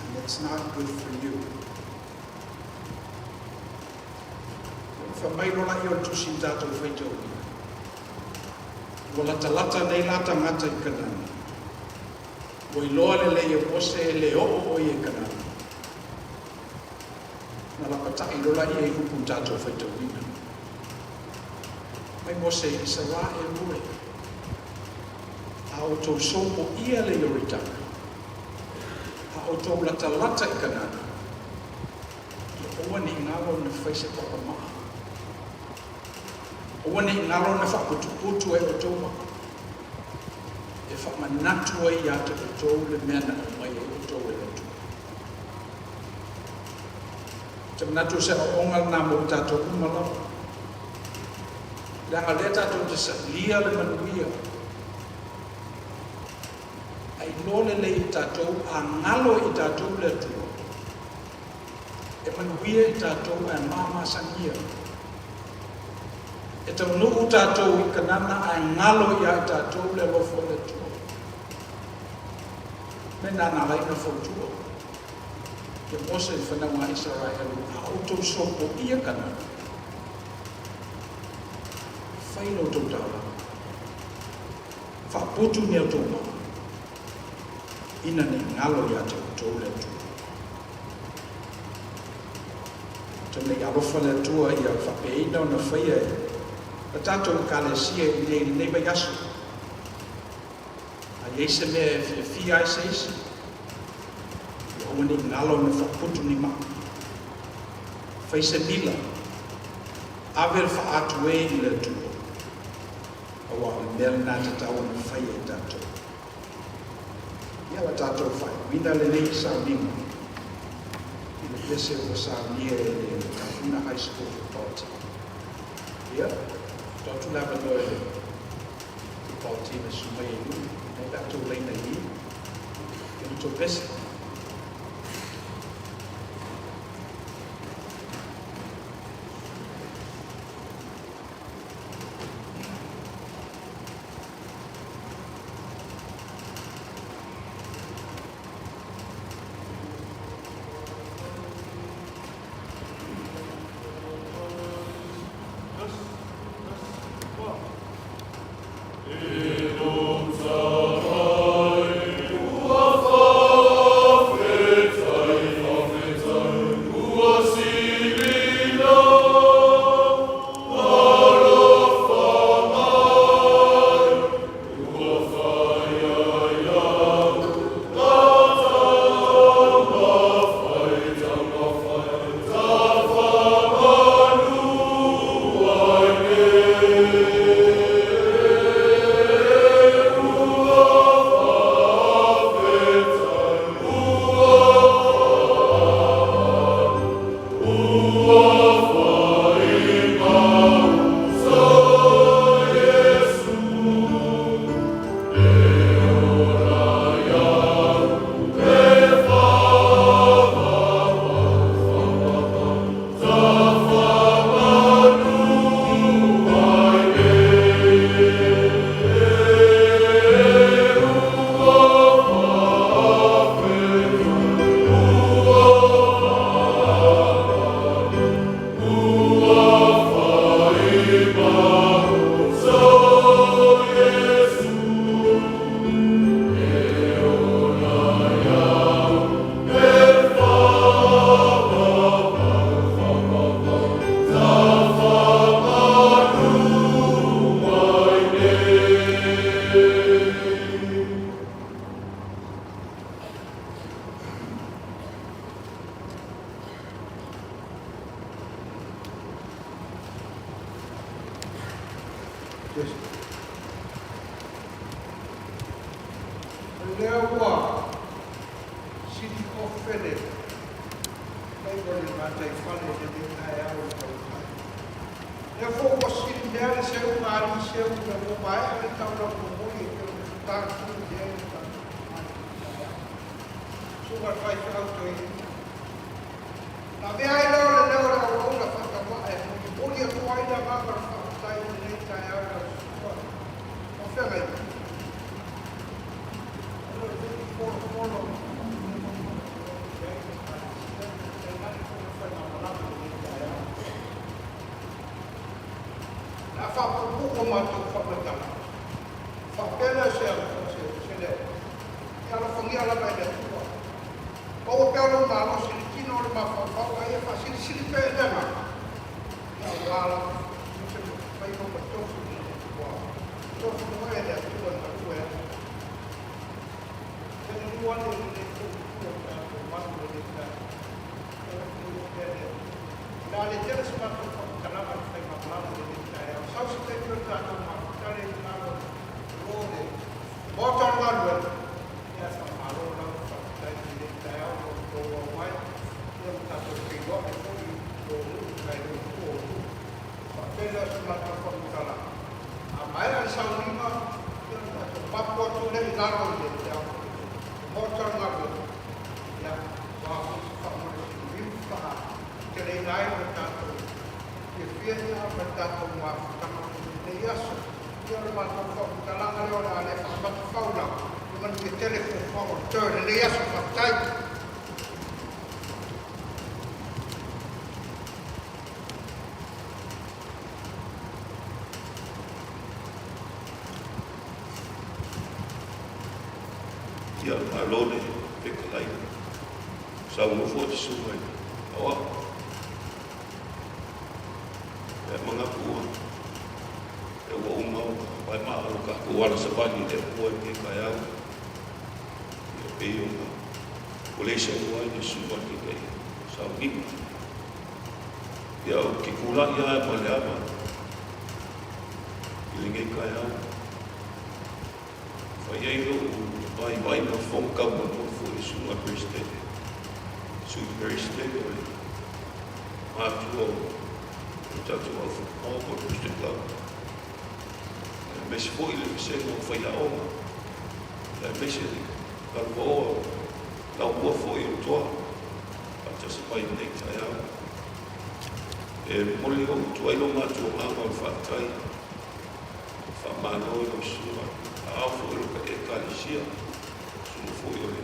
and it's not good for you. Fai mai loa lea o le Tusi na tatou faitauina, Ua latalata nei la tagata i Kanana. Ua iloa lelei e Mose e le oo o ia i Kanana. Na lapatai loa lea i upu na tatou faitauina. Mai Mose, Isaraelu e, a outou sopoia le Ioritana, a outou latalata i Kanana, ia aua ne i galo ona fai se papamaa. Aua ne i galo ona faaputuputu e outou maa. E Faamanatu ai ia te outou le mea na aumai ai outou e le Atua. Ou te manatu o se aoaoga lena mo i tatou uma lava. Leaga o lea tatou te sailia le manuia, ae iloa lelei e tatou, a galo i tatou le Atua, e manuia i tatou ae mamasagia. E taunuu tatou i Kanana ae galo ia i tatou le alofa o le Atua. Mea lena na ala ai ona fautua ia Mose i le fanauga a Isaraelu, a outou sopoia Kanana, fai la outou taulaga, faaputu ni a outou maa, ina ne i galo ia te outou le Atua. Tau nei alofa le Atua ia faapeina ona faia e la tatou Ekalesia i inei i lenei vaiaso. A i ai se mea e fiafia ai se isi, ia aua ne i galo ona faaputu ni maa. Fai se mila, ave le faaatu e i le Atua, auā o le mea lena e tatau ona faia e tatou. Ia la tatou faaiuina lenei sauniga i le pese ua saunia e le Tafuna High School Football Team. Ia, tuu atu le avanoa i le football team e susu mai ai i luma, nei pe a tou laina i i, ia la tou pese. O lea ua sili ofe le faiva o le gataifale i lenei taeao i tautai. Lea foi ua sili mea le seuga a alii seu ina ua maea le taulaga momoli e pei ona fetagituli ai le tatou Tama i lenei taeao. Susuga i le Faifeau Toeaina. Na avea ai lea o le leo o le auauna faatauaa e molimoli atu ai le agaga o le faafetai i lenei taeao i lau Susuga Faafeagaiga. Ona o lenei folofolo i ai le Ekalesia, tainane foi le faigamalaga i lenei taeao. O le a faapuupuu a matou faamatalaga, faapea lea o se leo, ia alofagia lava e le Atua. Maua pea lou malosi i le tino o le mafaufau a ia faasilisili pea i le agaga, ia aua lava se faiva ma tofi ua tofia e le Atua e galue ai. Ia liliu ane i lenei foi itu o le tatou malu i lenei taeao, ia alofagia pea e le Atua. O le a le tele se matou faamatalaga i le faigamalaga i lenei taeao. Sau se taimi o le tatou mafutale i lalo o le Maota. lalo i le le maota o le galuega, ia, aua foi se faamolesililiu faateteleina ai le tatou fiafia ia ma le tatou mafutaga i lenei aso. Ia, o le matou faamatalaga lea o le a le faamata faula, ia manuia tele fuafuaga o totoe o lenei aso. Faafetai. Ia, malo le fetalai. Saunoa foi le susuga i le Aoao. E manatu ua e ua uma ona paemaa lo tatou ala savali i le Atua i lenei taeao. Ia pei ona ua le saunoa ai le susuga i le Taitai sauniga. Ia, ou te tulai lava ma le ava i lenei taeao. Fai ai lou vaivai ma fofoga taumolimoli foi i le susuga i le Peresetene, Sui Peresetene o le matua o le tatou au football po o le Booster Club, aemaise foi le vasega o faiaoga, aemaise le galuaoa o laumua foi o le toa faatasi mai i lenei taeao. E momoli atu ai lo matou agaga o le faafetai, faamalo i lau susuga, aao foi o le Ekalesia, susuga foi o le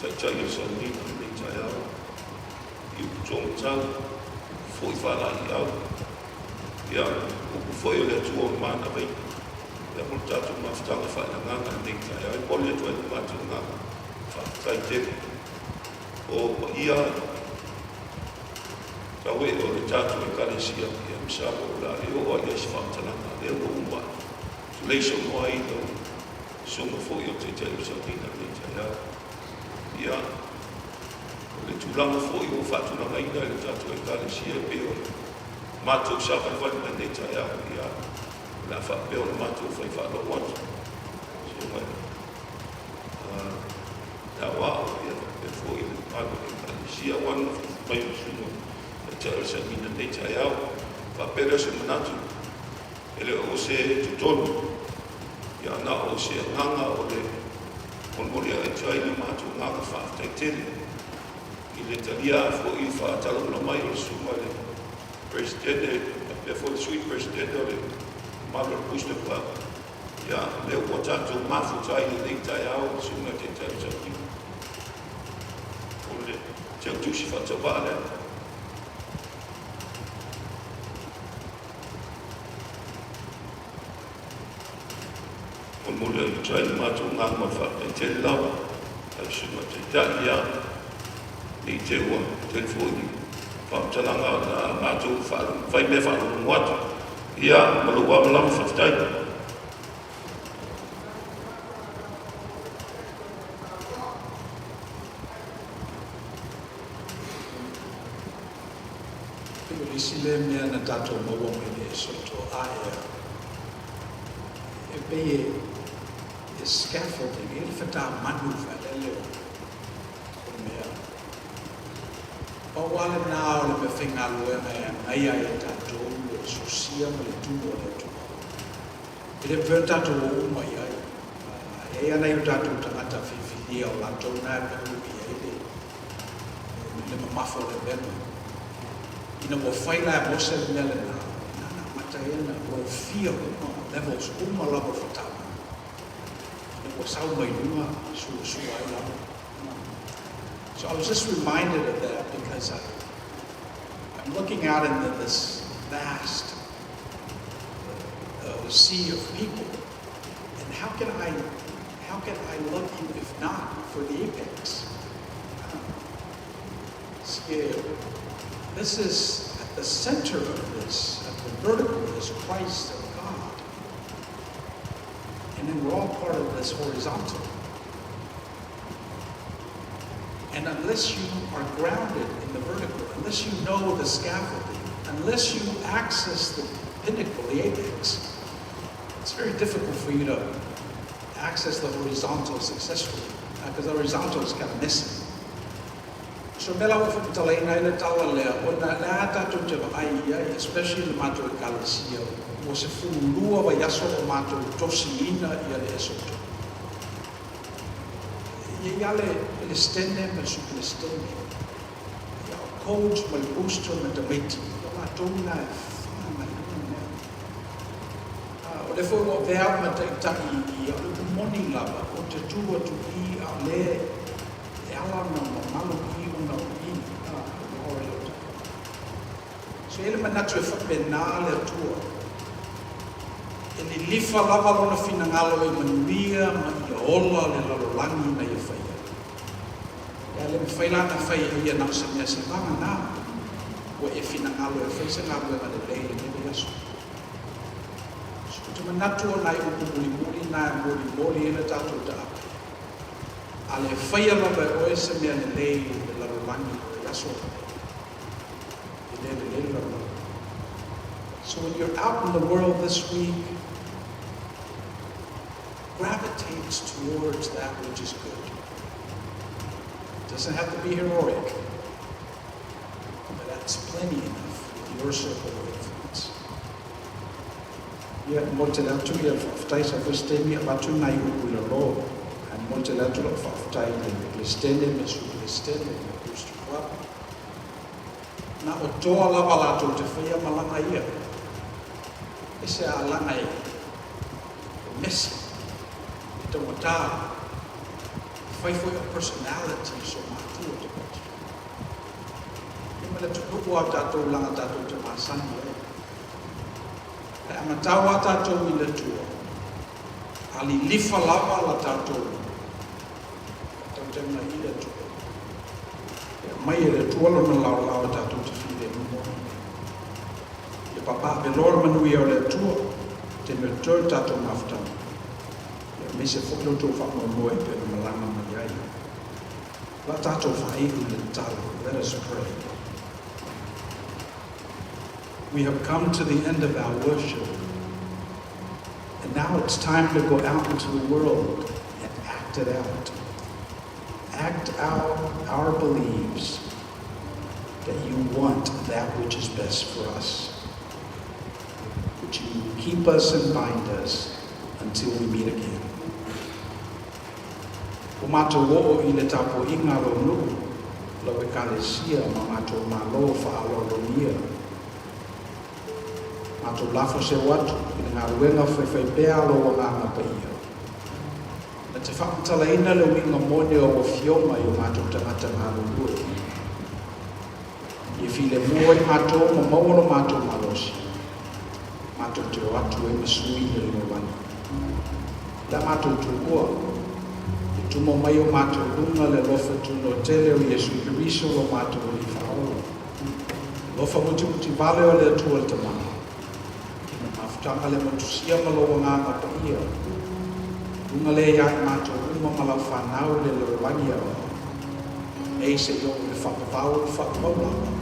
Taitai o le sauniga i lenei taeao, i upu taumatau, upu foi faalaeiau, ia, upu foi o le Atua o manava ia mo le tatou mafutaga faaleagaga i lenei taeao. E momoli atu ai le matou agaga faafetai tele. O paia tau e o le tatou Ekalesia, ia masalo o le a le oo lava i ai se faamatalaga, lea ua uma tulei saunoa ai lau susuga foi o le Taitai o le sauniga i lenei taeao. Ia, o le tulaga foi ua faatulagaina e le tatou Ekalesia e pei ona matou savalivali mai lenei taeao, ia, o le a faapea ona matou fai faalogo atu susuga i le Aoao, ia faapea foi le mamalu o le Ekalesia aua le nofonofo mai o le susuga Taitai o le sauniga i lenei taeao. Faapea lea o se manatu, e le o se totonu, ia na o se agaga o le molimoli atu ai le matou agaga faafetai tele i le talia foi faatalaula mai o le susuga i le Peresetene faapea foi le Sui Peresetene o le mamalu o le Booster Club. Ia, lea ua tatou mafuta ai i lenei taeao le susuga i le Taitai o le sauniga. O le teutusi faatauvaa lea. Molimoli atu ai le matou agaga o le faafetai tele lava lau susuga i le Taitai, ia, ne i te i ua tele foi ni faamatalaga na matou fai mea faalogologo atu. Ia, ma lou ava lava, faafetai. Pei o le isi lea mea na tatou maua mai le Esoto aea, e pei e scaffolding, e le fatamanu faalele o mea. Pau lava lena o le mea faigaluega e agaia ai e tatou le sosia ma le tumu o le Atua. E le mafai ona tatou o uma i ai. E i ai nai o tatou tagata filifilia o latou na e pau i ai le mamafa o le avega. Ina ua fai la e Mose le mea lena, na na amata ai ona lofia uma levels uma lava o le fatamanu. Ina ua sau mai luga, suasua ai lalo. So I was just reminded of that because I'm looking out into this vast sea of people, and how can I love you if not for the apex? Scale. This is at the center of this, at the vertical is Christ of God. And then we're all part of this horizontal. And unless you are grounded in the vertical, unless you know the scaffolding, unless you access the pinnacle, the apex, it's very difficult for you to access the horizontal successfully, because the horizontal is kind of missing. So mea la ua faamatalaina ai le tala lea, ona le a tatou te vaai i ai, especially le matou Ekalesia. Ua 12 vaiaso o matou tosiina ia le SO2. E i ai lava le Peresetene ma le Sui Peresetene, ia o coach ma le booster ma tamaiti, o latou na e faagaioina mea. O lea foi ua avea au ma taitai i i, a o le upu moni lava, ou te tu atu i i a o lea e ala ona mamalu i ona o i le maoa i lau tala. So e i ai le manatu e faapena le Atua, e lilifa lava Lona finagalo e manuia ma ia ola le lalolagi na Ia faia. Ae le mafai la ona fai e Ia na o se mea se vagana ua e finagalo e fai se galuega lelei i lenei vaiaso. So ou te manatu o nai upu mulimuli na e molimoli ai le tatou taape, a le faia lava e oe se mea lelei i le lalolagi i le vaiaso lenei, e le lelei le lalolagi. So when you're out in the world this week, gravitate towards that which is good. It doesn't have to be heroic, but that's plenty enough with your circle of influence. Ia, e momoli tele atu ia le faafetai sa foi se taimi avatu nai upu i lalo, ae momoli tele atu lau faafetai i le Peresetene ma le Sui Peresetene ma le Booster Club. Na o toa lava latou te faia malaga ia. E se alaga e mesi, e taugata, e fai foi o personality so matua tamaiti. Ia ma le atunuu a tatou laga tatou te masani ai. Ae a matau lava tatou i le Atua, a lilifa lava la tatou faatautaiga i le Atua, e aumai e le Atua Lona laolao e tatou te filemu ai. Ia papaaveloa le manuia o le Atua, taimi o totoe o le tatou mafutaga, ia aemaise foi lo outou faamoemoe e pei ona malaga mai ai. O le a tatou faaiu i le tatalo. Let us pray. We have come to the end of our worship. And now it's time to go out into the world and act it out. Act out our beliefs that you want that which is best for us. Would you keep us and bind us until we meet again? Ua matou oo i le tapuaiga a lou nuu, lau Ekalesia ma matou Malo faaaloalogia. Matou lafo seu atu i le galuega faifaipea a lou Agaga Paia. Na te faamatalaina le uiga moni o au Afioga i o matou tagata galulue. Ia filemu ai matou ma maua lo matou malosi, matou te o atu ai ma sui i le lalolagi. Le a matou tuua, ia tumo mai o matou luga le alofa tunoa tele o Iesu Keriso lo matou Alii Faaola, alofa mutimutivale o le Atua le Tama, ma mafutaga le motusia ma lou Agaga Paia, luga lea ia i matou uma ma lau fanau i le lalolagi aloa, nei seia oo i le faavavau o le faavavau lava.